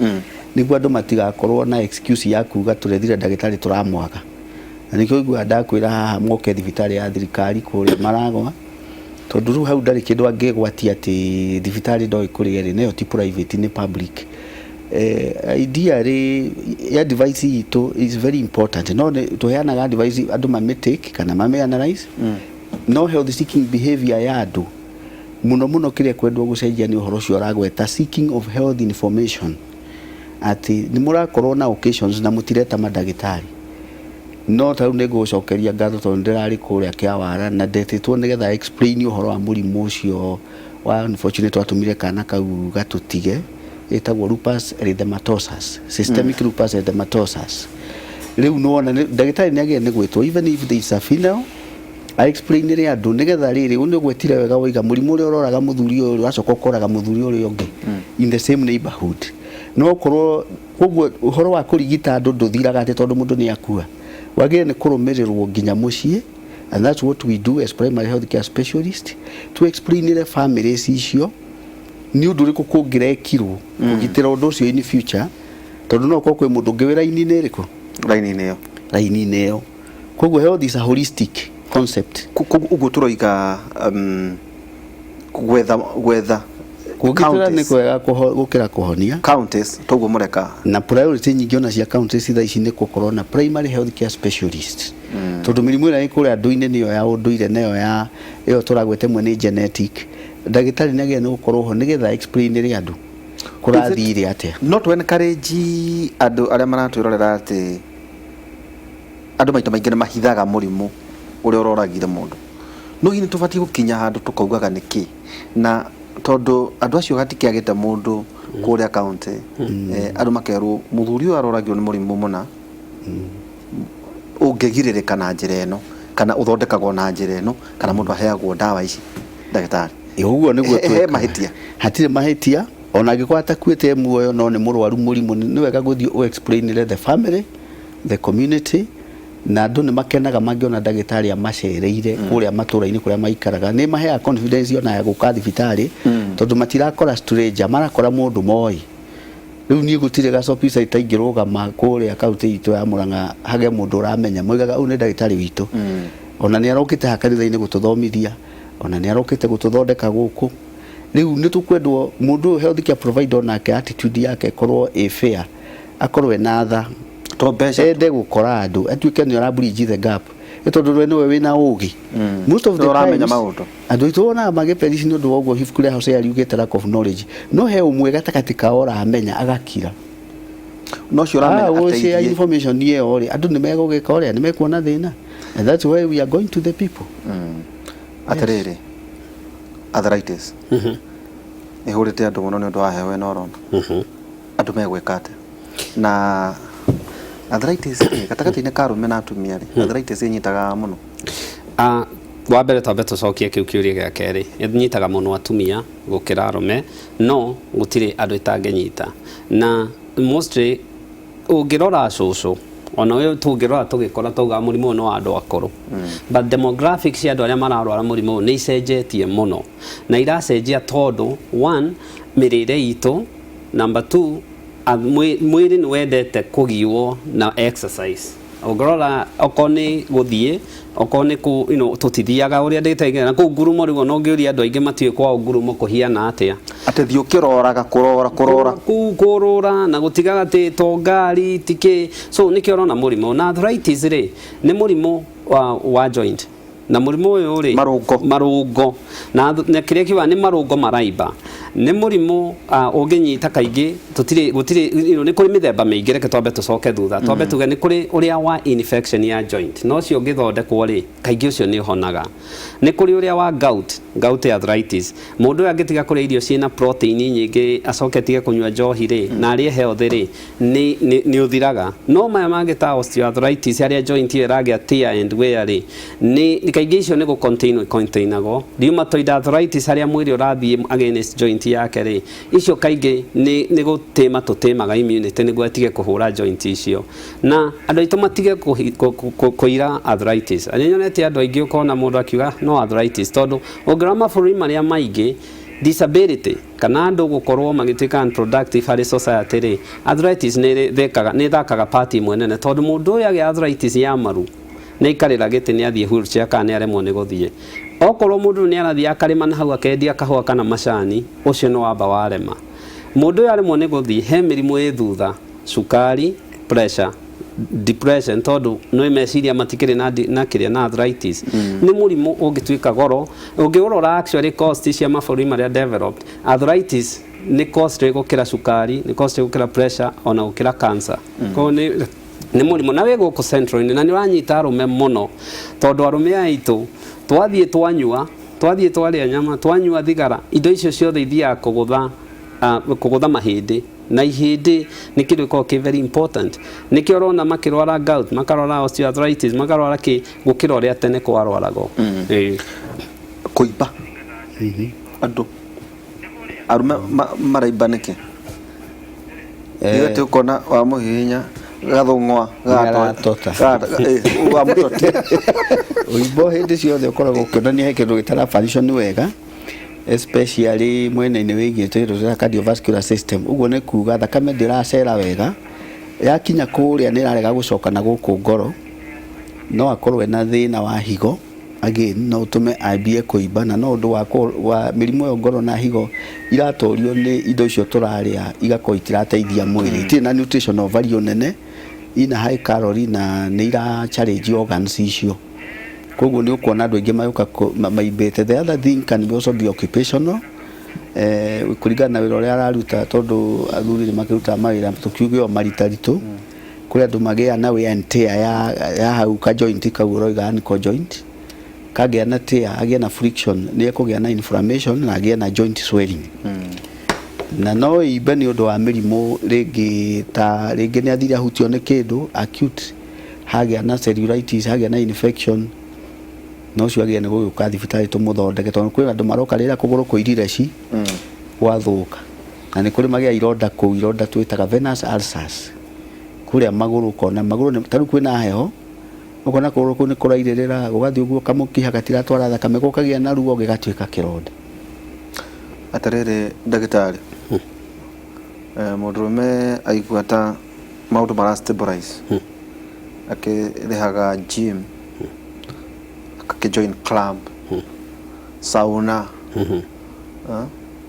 nĩguo andũ matigakorwo na excuse ya kuga tũrethire ndagĩtarĩ tũramwaga. Na nĩkĩo ũiguaga ndakwĩra haha moke thibitarĩ ya thirikari kũrĩa Maragwa, tondũ rĩu hau ndarĩ kĩndũ angĩgwatia atĩ thibitarĩ ndoĩ kũrĩa ĩrĩ, nayo ti private, nĩ public. Ideally advice itũ is very important, no nĩ tũheanaga advice andũ mamĩ-take kana mamĩ analyze, no health seeking behavior ya andũ mũno mũno kĩrĩa kwendwo gũcenjia nĩ ũhoro ũcio ũragweta, seeking of health information, atĩ nĩ mũrakorwo na occasions na mũtireta mandagĩtarĩ. No ta rĩu nĩ ngũgũcokeria ngatho tondũ ndĩrarĩ kũrĩa Kĩawara na ndetĩtwo nĩgetha explain ũhoro wa mũrimũ ũcio wa unfortunate watũmire kana kau gatũtige, ĩtagwo lupus erythematosus, systemic lupus erythematosus. Rĩu nĩwona ndagĩtarĩ nĩ agĩrĩire nĩ gwĩtwo, even if there is a female, explainĩre andũ nĩgetha rĩrĩ ũyũ nĩ ũgwetire wega waiga mũrimũ ũrĩa ũroraga mũthuri ũyũ ũracoka ũkoraga mũthuri ũrĩa ũngĩ in the same neighborhood. No korwo koguo ũhoro wa kũrigita andũ ndũthiraga atĩ tondũ mũndũ nĩ akua, wagĩrĩire nĩ kũrũmĩrĩrwo nginya mũciĩ, and that's what we do as primary health care specialist, to explainĩre families icio nĩ ũndũ ũrĩkũ kũngĩrekirwo kũgitĩra ũndũ ũcio in future, tondũ no ũkorwo kwĩ mũndũ ũngĩ wĩ raini-inĩ ĩrĩkũ. Raini-inĩ ĩyo. Raini-inĩ ĩyo. Koguo health is a holistic concept. Ũguo tũroiga gwetha Kũgitĩra nĩ counties. kwega gũkĩra kũhonia. Counties toguo mũreka. Na priority nyingĩ ona cia counties thaa ici nĩ gũkorwo na primary health care specialist, tondũ mĩrimũ ĩrĩa ĩ kũrĩa andũ-inĩ nĩyo ya ũndũire, nayo ya ĩyo tũragweta ĩmwe nĩ genetic. Ndagĩtarĩ nĩ agĩrĩire nĩ gũkorwo ho nĩgetha explainĩre andũ kũrathire atĩa. No to encourage andũ arĩa maratwĩrorera atĩ andũ maita maingĩ nĩ mahithaga mũrimũ ũrĩa ũroragire mũndũ, no hihi nĩ tũbatiĩ gũkinya handũ tũkaugaga nĩkĩ, na tondũ andũ acio gatikĩagĩte mũndũ kũrĩa county, andũ makerwo mũthuri ũyũ aroragirwo nĩ mũrimũ mũna ũngĩgirĩrĩka na njĩra ĩno, kana ũthondekagwo na njĩra ĩno, kana mũndũ aheagwo ndawa ici, ndagĩtarĩ? Ũguo nĩguo He twĩkaga. mahĩtia? Hatirĩ mahĩtia. Ona angĩkorwo atakuĩte muoyo no nĩ mũrwaru mũrimũ, nĩ wega gũthiĩ ũ explainĩre the family, the community, na andũ nĩ makenaga mangĩona ndagĩtarĩ amacereire kũrĩa matũra-inĩ kũrĩa maikaraga. Nĩ maheaga confidence ona ya gũka thibitarĩ, tondũ matirakora stranger, marakora mũndũ moĩ. Rĩu niĩ gũtirĩ gacopisa itaingĩrũgama kũrĩa kaunti itũ ya Murang'a hage mũndũ ũramenya, moigaga ũyũ nĩ ndagĩtarĩ witũ, ona nĩ arokĩte haha kanitha-inĩ gũtũthomithia, ona nĩ arokĩte gũtũthondeka gũkũ. Rĩu nĩ tũkwendwo mũndũ ũyũ health care provider onake attitude yake ĩkorwo ĩ fair, akorwo ena tha, To mbeca. Ende gũkora andũ, atuĩke nĩ ũra bridge the gap, nĩ tondũ we nĩwe wĩna ũgĩ most of the Nĩwe ũramenya times. Maũndũ. Andũ aitũ wonaga magĩperici nĩ ũndũ wa ũguo ibuku rĩa Hosea riugĩte, lack of knowledge. No he ũmwe gatagatĩ kao ũramenya agakira. No ũcio ũramenya Ah, gũshare ateithie. Information ĩyo rĩ, andũ nĩ megũgĩka ũrĩa nĩ mekuona thĩna, and that's why we are going to the people. Atĩrĩrĩ, arthritis ĩhũrĩte andũ mũno nĩ ũndũ wa heho ĩno ũrona. Andũ megwĩka atĩa na arthritis rĩ, gatagatĩ-inĩ ka arũme na atumia rĩ, arthritis ĩnyitaga mũno? Ah, wa mbere twambe tũcokie kĩu kĩũria gĩa kerĩ. Ĩnyitaga mũno atumia gũkĩra arũme, no gũtirĩ andũ ĩtangĩnyita, na mostly ũngĩrora cũcũ ona ũyũ tũngĩrora tũgĩkora taugaga mũrimũ ũyũ nĩ wa andũ akũrũ, but demographics cia andũ arĩa mararwara mũrimũ ũyũ nĩ icenjetie mũno, na iracenjia tondũ one, mĩrĩre itũ, number two, mwĩrĩ nĩ wendete kũgiwo na exercise. Ũngĩrora okorwo nĩ gũthiĩ, okorwo nĩ kũ tũtithiaga ũrĩa ndĩtaigana na kũu ngurumo. Rĩu ona ũngĩũria andũ aingĩ matiũĩ kwao ngurumo kũhiana atĩa. Atĩ thiĩ ũkĩroraga kũrora kũrora. Kũu kũrũra na gũtigaga atĩ to ngari tikĩ, so nĩkĩo ũrona mũrimũ na arthritis rĩ, nĩ mũrimũ wa joint, na mũrimũ ũyũ rĩ, Marũngo. Marũngo na kĩrĩa kiugaga nĩ marũngo maraimba. Nĩ mũrimũ ũngĩnyita kaingĩ tũtirĩ gũtirĩ nĩ kũrĩ mĩthemba mĩingĩ. Reke twambe tũcoke thutha, twambe tuge nĩ kũrĩ ũrĩa wa infection ya joint, na ũcio ũngĩthondekwo rĩ, kaingĩ ũcio nĩ ũhonaga. Nĩ kũrĩ ũrĩa wa gout, gout arthritis. Mũndũ ũyũ angĩtiga kũrĩa irio ciĩna protein nyingĩ, acoke atige kũnyua njohi rĩ, na arĩe healthy rĩ, nĩ ũthiraga. No maya mangĩ ta osteoarthritis, harĩa joint ĩyo ĩragĩa tear and wear rĩ, nĩ kaingĩ icio nĩ gũ contain containagwo. Rheumatoid arthritis, harĩa mwĩrĩ ũrathiĩ against joint yake rĩ, icio kaingĩ nĩ gũtĩma tũtĩmaga immunity nĩguo atige kũhũra joint icio. Na andũ aitũ matige kũira arthritis. Nĩ nyonete andũ aingĩ, ũkona mũndũ akiuga no arthritis, tondũ ũngĩrora mabũrũri marĩa maingĩ disability kana andũ gũkorwo magĩtuĩka unproductive harĩ society rĩ, arthritis nĩ ĩthekaga, nĩ ĩthakaga part ĩmwe nene, tondũ mũndũ ũyũ agĩa arthritis ya maru nĩ aikarĩra gĩtĩ, nĩ athiĩ wheelchair kana nĩ aremwo nĩ gũthiĩ. Okorwo mũndũ nĩ arathiĩ akarĩma na hau akendia kahũa kana macani, ũcio nĩ wamba warema. Mũndũ ũyũ aremwo nĩ gũthiĩ, he mĩrimũ ĩ thutha, cukari, pressure, depression, tondũ nĩ meciria matikĩrĩ na, na kĩrĩa na arthritis. Nĩ mũrimũ ũngĩtuĩka goro ũngĩũrora. Actually, cost cia mabũrũri marĩa developed, arthritis nĩ costly gũkĩra cukari, nĩ costly gũkĩra pressure, ona gũkĩra cancer. Koguo nĩ mũrimũ na wĩ gũkũ central-inĩ na nĩ ũranyita arũme mũno, tondũ arũme aitũ twathiĩ twanyua, twathiĩ twarĩa nyama, twanyua thigara, indo icio ciothe ithiaga kũgũtha kũgũtha mahĩndĩ, na ihĩndĩ nĩ kĩndũ gĩkoragwo kĩ very important. Nĩkĩo ũrona makĩrwara gout, makarwara osteoarthritis, makarwara kĩ gũkĩra ũrĩa tene kwarwaragwo. Ĩĩ. Kũimba, andũ arũme maraimba nĩkĩ? Igati ũkona wamũhihinya gathũng'wa. Nĩaratota. Wamũtotia. Ũimbo hĩndĩ ciothe ũkoragwo ũkĩonania he kĩndũ gĩtara function wega, especially mwena-inĩ wĩgiĩ kĩndũ gĩa cardiovascular system. Ũguo nĩ kuga thakame ndĩracera wega, yakinya kũrĩa nĩ ĩrarega gũcoka na gũkũ ngoro. No akorwo ena thĩna wa higo again, no ũtũme ambie kũimba, na no ũndũ wa mĩrimũ ĩyo ngoro na higo iratorio nĩ indo icio tũrarĩa, igakorwo itirateithia mwĩrĩ, itirĩ na nutritional value nene, ina high calorie na nĩ ira challenge organs icio. Koguo nĩ ũkuona andũ aingĩ magĩũka maimbĩte. The other thing can be also be occupational, kũringana na wĩra ũrĩa araruta, tondũ athuri nĩ makĩrutaga mawĩra tũkiuge o maritaritũ. Kũrĩ andũ magĩa na wear and tear ya hau ka joint kau ũroiga ankle joint, kagĩa na tear, agĩe na friction, nĩ ekũgĩa na inflammation na agĩe na joint swelling. Na no ĩimbe nĩ ũndũ wa mĩrimũ rĩngĩ, ta rĩngĩ nĩ athire ahutio nĩ kĩndũ acute, hagĩa na cellulitis, hagĩa na infection, na ũcio agĩe nĩ gũgĩũka thibitarĩ tũmũthondeke, tondũ kwĩ andũ maroka rĩrĩa kũgũrũ kũirire ci gwathũka. Na nĩ kũrĩ magĩa ironda kũu, ironda twĩtaga venous ulcers kũrĩa magũrũ. Ũkona magũrũ ta rĩu kwĩna heho, ũkona kũgũrũ kũu nĩ kũrairĩrĩra, gũgathiĩ ũguo kamũkiha gatiratwara thakame, gũkagĩa na ruo, gĩgatuĩka kĩronda. Atĩrĩrĩ ndagĩtarĩ, mũndũrũme aigua ta maũndũ mara stabilize, akĩrĩhaga gym, akĩjoin club, sauna,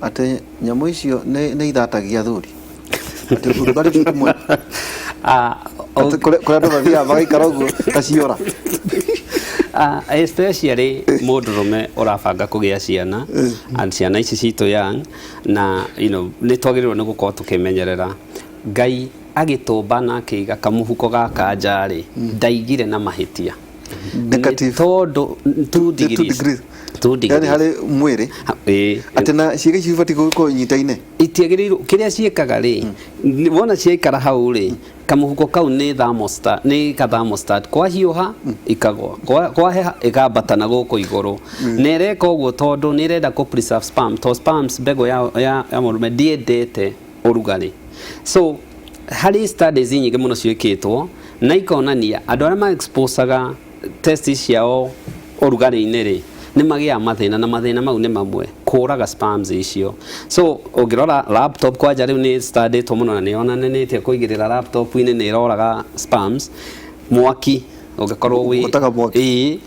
atĩ nyamũ icio nĩ ithatagia athuri, atĩ ũrugarĩ ũcio ti mwega? Atĩ kũrĩa andũ mathiaga magaikara ũguo ta ciora. Especially mũndũrũme ũrabanga kũgĩa ciana, and ciana ici citũ young, na nĩ twagĩrĩirwo nĩ gũkorwo tũkĩmenyerera. Ngai agĩtũmba na akĩiga kamũhuko gaka nja rĩ, ndaigire na mahĩtia. Negative. Nĩ tondũ 2 Two degrees. Degrees. 2 Yani degrees. harĩ mwĩrĩ. Ĩĩ. Atĩ na ciĩga icio ibatiĩ gũkorwo inyitaine. Itiagĩrĩirwo. Kĩrĩa ciĩkaga rĩ, wona ciaikara hau rĩ, kamũhuko kau nĩ thermostat, nĩ ka thermostat. Kwahiũha ikagwa, kwaheha ĩkambata na gũkũ igũrũ. Na ĩreka ũguo tondũ nĩ ĩrenda kũ preserve sperm, to sperms, mbegũ ya mũrũme ndĩendete ũrugarĩ. So harĩ studies nyingĩ mũno ciĩkĩtwo na ikonania andũ arĩa ma exposaga test ciao ũrugarĩ-inĩ rĩ, nĩ magĩaga mathĩna, na mathĩna mau nĩ mamwe kũraga sperms icio. So ũngĩrora laptop kwanja rĩu nĩ studytwo mũno na nĩ yonanĩtie kũigĩrĩra laptop-inĩ nĩ ĩroraga sperms. Mwaki ũngĩkorwo wĩ Ũtaga mwaki. Ĩĩ.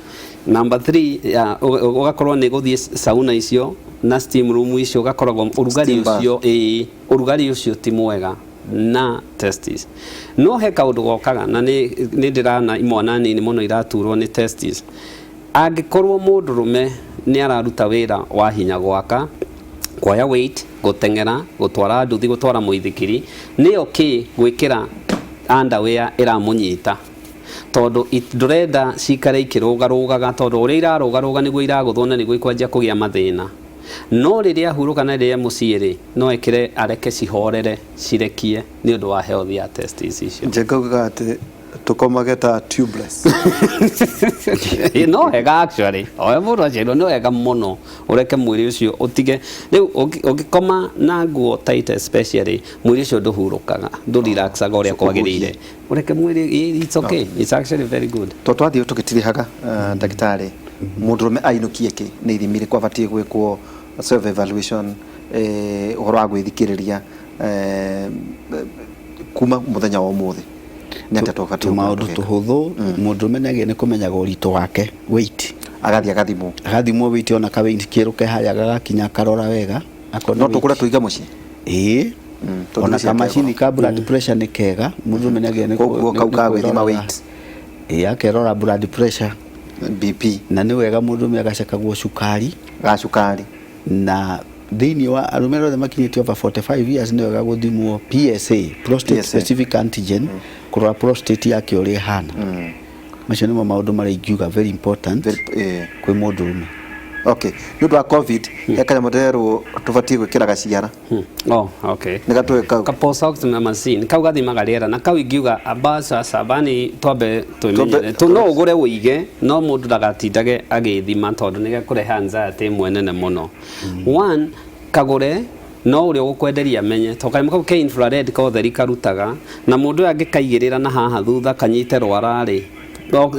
Number 3 ya ũgakorwo nĩ gũthiĩ sauna icio na steam room icio, ũgakoragwo ũrugarĩ Steam bath. ũcio. Ĩĩ, ũrugarĩ ũcio ti mwega na testis. No he kaũndũ gokaga na nĩ ndĩrana imwana nini mũno iraturwo nĩ testis. Angĩkorwo mũndũrũme nĩ araruta wĩra wa hinya, gwaka, kuoya weight, gũteng'era, gũtwara nduthi, gũtwara mũithikiri, nĩ okay gwĩkĩra underwear ĩramũnyita, tondũ ndũrenda cikare ikĩrũgarũgaga, tondũ ũrĩa irarũgarũga nĩguo iragũthwo na nĩguo ikwanjia kũgĩa mathĩna. No rĩrĩa ahurũka na rĩrĩa mũciĩ rĩ, no ekĩre, areke cihorere, cirekie nĩ ũndũ wa health ya testis icio. Njenga ugaga atĩ tũkomage ta tubeless. Ĩ, no wega actually, oe mũndũ aciarirwo, no wega mũno ũreke mwĩrĩ ũcio ũtige. Rĩu ũngĩkoma na nguo tight especially, mwĩrĩ ũcio ndũhurũkaga, ndũrelaxaga ũrĩa kwagĩrĩire. Ũreke mwĩrĩ, it's okay, it's actually very good. To twathiĩ tũgĩtirihaga, ndagĩtarĩ, mũndũrũme ainũkie kĩ? Nĩ ithimi irĩkũ abatiĩ gwĩkwo, self evaluation, ũhoro wa gwĩthikĩrĩria, kuma mũthenya wa ũmũthĩ nĩ atĩa tũbatiĩ gũkorwo Tũmaũndũ tũgĩka? Tũhũthũ, mũndũrũme nĩ agĩrĩire nĩ kũmenyaga ũritũ wake, weight. Agathiĩ agathimwo. Agathimwo weight, ona ka weight kĩrũ ke harĩa gagakinya, akarora wega, akona No weight. tũkũre tũige mũciĩ. Ĩĩ. Tondũ Ona nĩ ciake kamacini ka blood pressure nĩ kega, mũndũ nĩ agĩrĩirwo Koguo nĩ kau ka gwĩthima kwĩroraga. weight. Ĩĩ, akerora blood pressure. BP. Na nĩ wega mũndũ agacekagwo cukari. Ga cukari. Na thĩinĩ wa arũme arĩa othe makinyĩtie over 45 years, nĩ wega gũthimwo PSA, prostate PSA. specific antigen, kũrora prostate yake ũrĩa ĩhana. Macio nĩmo maũndũ marĩa ingiuga very important kwĩ mũndũrũme. Okay, nĩ ũndũ wa COVID, he kanyamũ ndĩrerwo tũbatiĩ gwĩkĩra gaciara. Oh, okay. Nĩ gatũĩ kau. Ka pulse oximeter machine kau gathimaga rĩera, na kau ingiuga abaca cabani twambe twĩmenyere. No ũgũre ũige, no mũndũ ndagatindage agĩthima, tondũ nĩ gekũrehe anxiety ĩmwe nene mũno. One, kagũre no ũrĩa ũgũkwenderia amenye, tondũ kanyamũ kau ke infrared, kotheri karutaga, na mũndũ ũyũ angĩkaigĩrĩra na haha thutha kanyite rwara rĩ,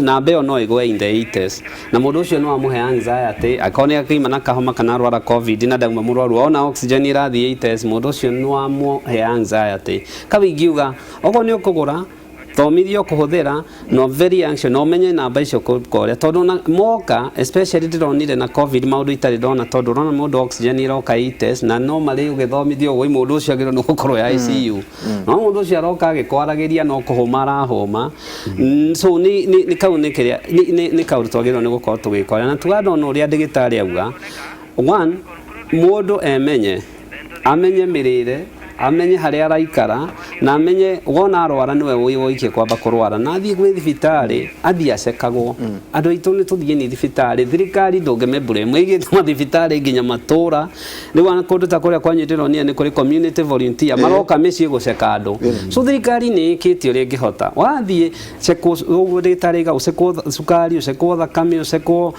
namba ĩyo no ĩgwe in the 80s, na mũndũ ũcio no amũhe anxiety. Akorwo nĩ akiuma na kahoma kana arwara COVID na ndauma mũrwaru, ona oxygen ĩrathiĩ 80s, mũndũ ũcio no amũhe anxiety. Kau ingiuga okorwo nĩ ũkũgũra, thomithio kũhũthĩra, no very anxious, no ũmenye namba icio kũrĩa, tondũ ona moka, especially ndĩronire na COVID maũndũ itarĩ ndona, tondũ ũrona mũndũ oxygen ĩroka 80s, na no marĩ ũgĩthomithio ũguo mũndũ ũcio agĩrĩirwo nĩ gũkorwo ya ICU, no mũndũ ũcio aroka agĩkwaragĩria no kũhũma arahũma. So nĩ kau nĩ kĩrĩa nĩ kaũndũ twagĩrĩirwo nĩ gũkorwo tũgĩka, na tuga ndona ũrĩa ndagĩtarĩ auga, one, mũndũ emenye, amenye mĩrĩre, amenye harĩa araikara, na amenye wona arwara nĩwe wĩ woikie kwamba kũrwara, na athiĩ gwĩ thibitarĩ, athiĩ acekagwo. Andũ aitũ nĩ tũthiĩ nĩ thibitarĩ, thirikari ndũngĩmĩblame, ĩigĩte mathibitarĩ nginya matũra. Rĩu ona kũndũ ta kũrĩa kwanyu ndĩronire nĩ kũrĩ community volunteer maroka mĩciĩ gũceka andũ. So thirikari nĩ ĩkĩte ũrĩa ĩngĩhota. Wathiĩ cekwo ũguo ndagĩtarĩ aiga, ũcekwo cukari, ũcekwo thakame, ũcekwo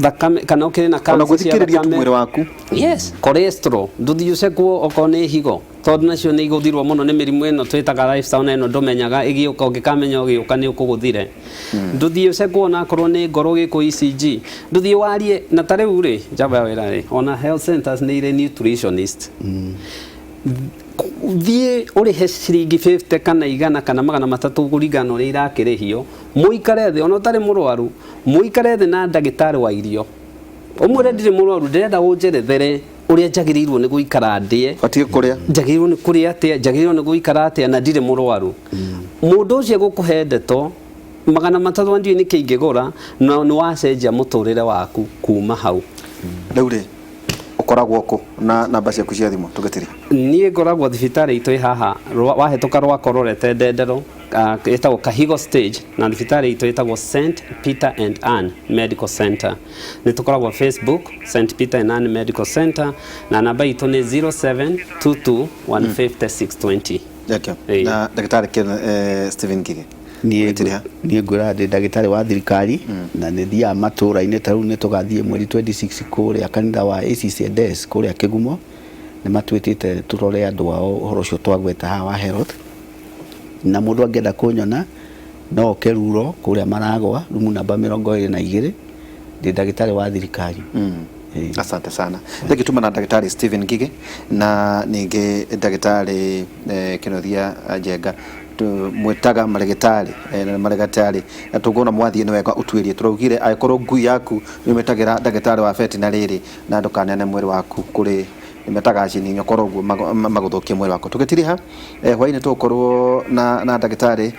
thakame kana ũkĩrĩ na Ona cancer cia gũthikĩrĩria tu thakame. mwĩrĩ waku. Yes, cholesterol, ndũthiĩ ũcekwo okorwo nĩ higo, tondũ nacio nĩ igũthirwo mũno nĩ mĩrimũ ĩno twĩtaga lifestyle, na ĩno ndũmenyaga ĩgĩũka, ũngĩkamenya ũgĩũka nĩ ũkũgũthire. Ndũthiĩ ũcekwo onakorwo nĩ ngoro, gĩkũ ECG, ndũthiĩ warie na ta rĩu rĩ njamba ya wĩra rĩ, ona health centers nĩ irĩ nutritionist. Thiĩ ũrĩhe ciringi 50 kana 100 kana 300 kũringana na ũrĩa irakĩrĩhio, mũikare thĩ, ona ũtarĩ mũrwaru, mũikare thĩ na ndagĩtarĩ wa irio, ũmwĩre ndirĩ mũrwaru, ndĩrenda ũnjerethere ũrĩa njagĩrĩirwo nĩ gũikara ndĩe. Batiĩ kũrĩa. Njagĩrĩirwo nĩ kũrĩa atĩa, njagĩrĩirwo nĩ gũikara atĩa, na ndirĩ mũrwaru. Mũndũ ũcio egũkũhe ndeto 300, ndiũĩ nĩkĩ ingĩgũra, na nĩ wacenjia mũtũrĩre waku kuma hau. Rĩu rĩ, ũkoragwo kũ na namba ciaku cia thimũ tũgĩtĩria? Niĩ ngoragwo thibitarĩ itũ ĩ haha wahĩtũka rwako rorete Ndendero, ĩtagwo Kahigo Stage, na thibitarĩ itũ ĩtagwo St Peter and Ann Medical Center. Nĩ tũkoragwo Facebook, St Peter and Ann Medical Center, na namba itũ nĩ 0722 150 620. Thank you. Ĩĩ. Na ndagĩtarĩ Stephen Ngige? Niĩ Ũgĩtĩria? Niĩ ngwĩra ndĩ ndagĩtarĩ wa thirikari, na nĩ thiaga matũũra-inĩ. Ta rĩu nĩ tũgathiĩ mweri 26 kũrĩa kanitha wa ACCDS kũrĩa Kĩgumo, nĩ matwĩtĩte tũrore andũ ao ũhoro ũcio twagweta haha wa health. Na mũndũ angĩenda kũnyona no oke Ruro kũrĩa Maragwa, rumu namba 22. Ndĩ ndagĩtarĩ wa thirikari. Ĩĩ. Asante sana. Thengi tuma na ndagĩtarĩ Stephen Ngige na ningĩ ndagĩtarĩ Kĩnuthia Njenga. Mwĩtaga marĩgĩtarĩ na marĩgĩtarĩ, na tũngona mwathiĩ nĩ wega ũtuĩrie. Tũraugire angĩkorwo ngui yaku nĩ ũmĩtagĩra ndagĩtarĩ wa veterinary rĩ, na ndũkaneane mwĩrĩ waku kũrĩ metaga acini nyokoro ũguo magũthũkie mwĩrĩ waku. Tũgĩtiriha hwaĩ-inĩ tũgũkorwo na ndagĩtarĩ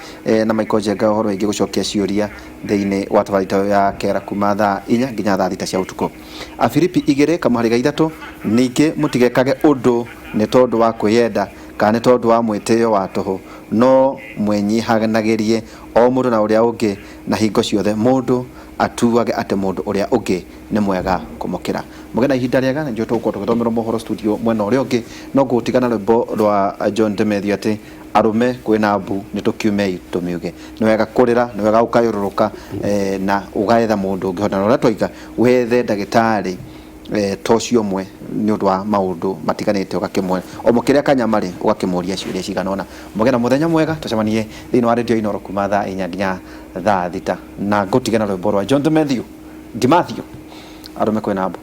na Michael Njenga ũhoro wĩgiĩ gũcokia ciũria thĩinĩ wa tabarĩra ya kera kuma thaa 4 nginya thaa 6 cia ũtukũ. Afilipi 2 kamũhari ga 3: ningĩ mũtigekage ũndũ nĩ tondũ wa kwĩyenda kana nĩ tondũ wa mwĩtĩo wa tũhũ, no mwĩnyihanagĩrie o mũndũ na ũrĩa ũngĩ, na hingo ciothe mũndũ atuage atĩ mũndũ ũrĩa ũngĩ nĩ mwega kũmũkĩra. Mũgĩe na ihinda rĩega, na njuĩ tũgũkorwo tũgĩthomerwo mohoro studio mwena ũrĩa ũngĩ, no ngũgũtiga na rwĩmbo rwa John Demethew atĩ arũme kwĩna mbu nĩ tũkiumei tũmiuge. Nĩ wega kũrĩra, nĩ wega gũkayũrũrũka, na ũgaetha mũndũ ũngĩhota, na ũrĩa twaiga wethe ndagĩtarĩ to ũcio ũmwe nĩ ũndũ wa maũndũ matiganĩte, ũgakĩmwe o mũkĩrĩa kanyama rĩ, ũgakĩmũria ciũria cigana ũna. Mũgĩe na mũthenya mwega, tũcemanie thĩinĩ wa Radio Inooro kuma thaa 4 nginya thaa 6, na ngũtige na rwĩmbo rwa John Demethew Dimathew, arũme kwĩna mbu.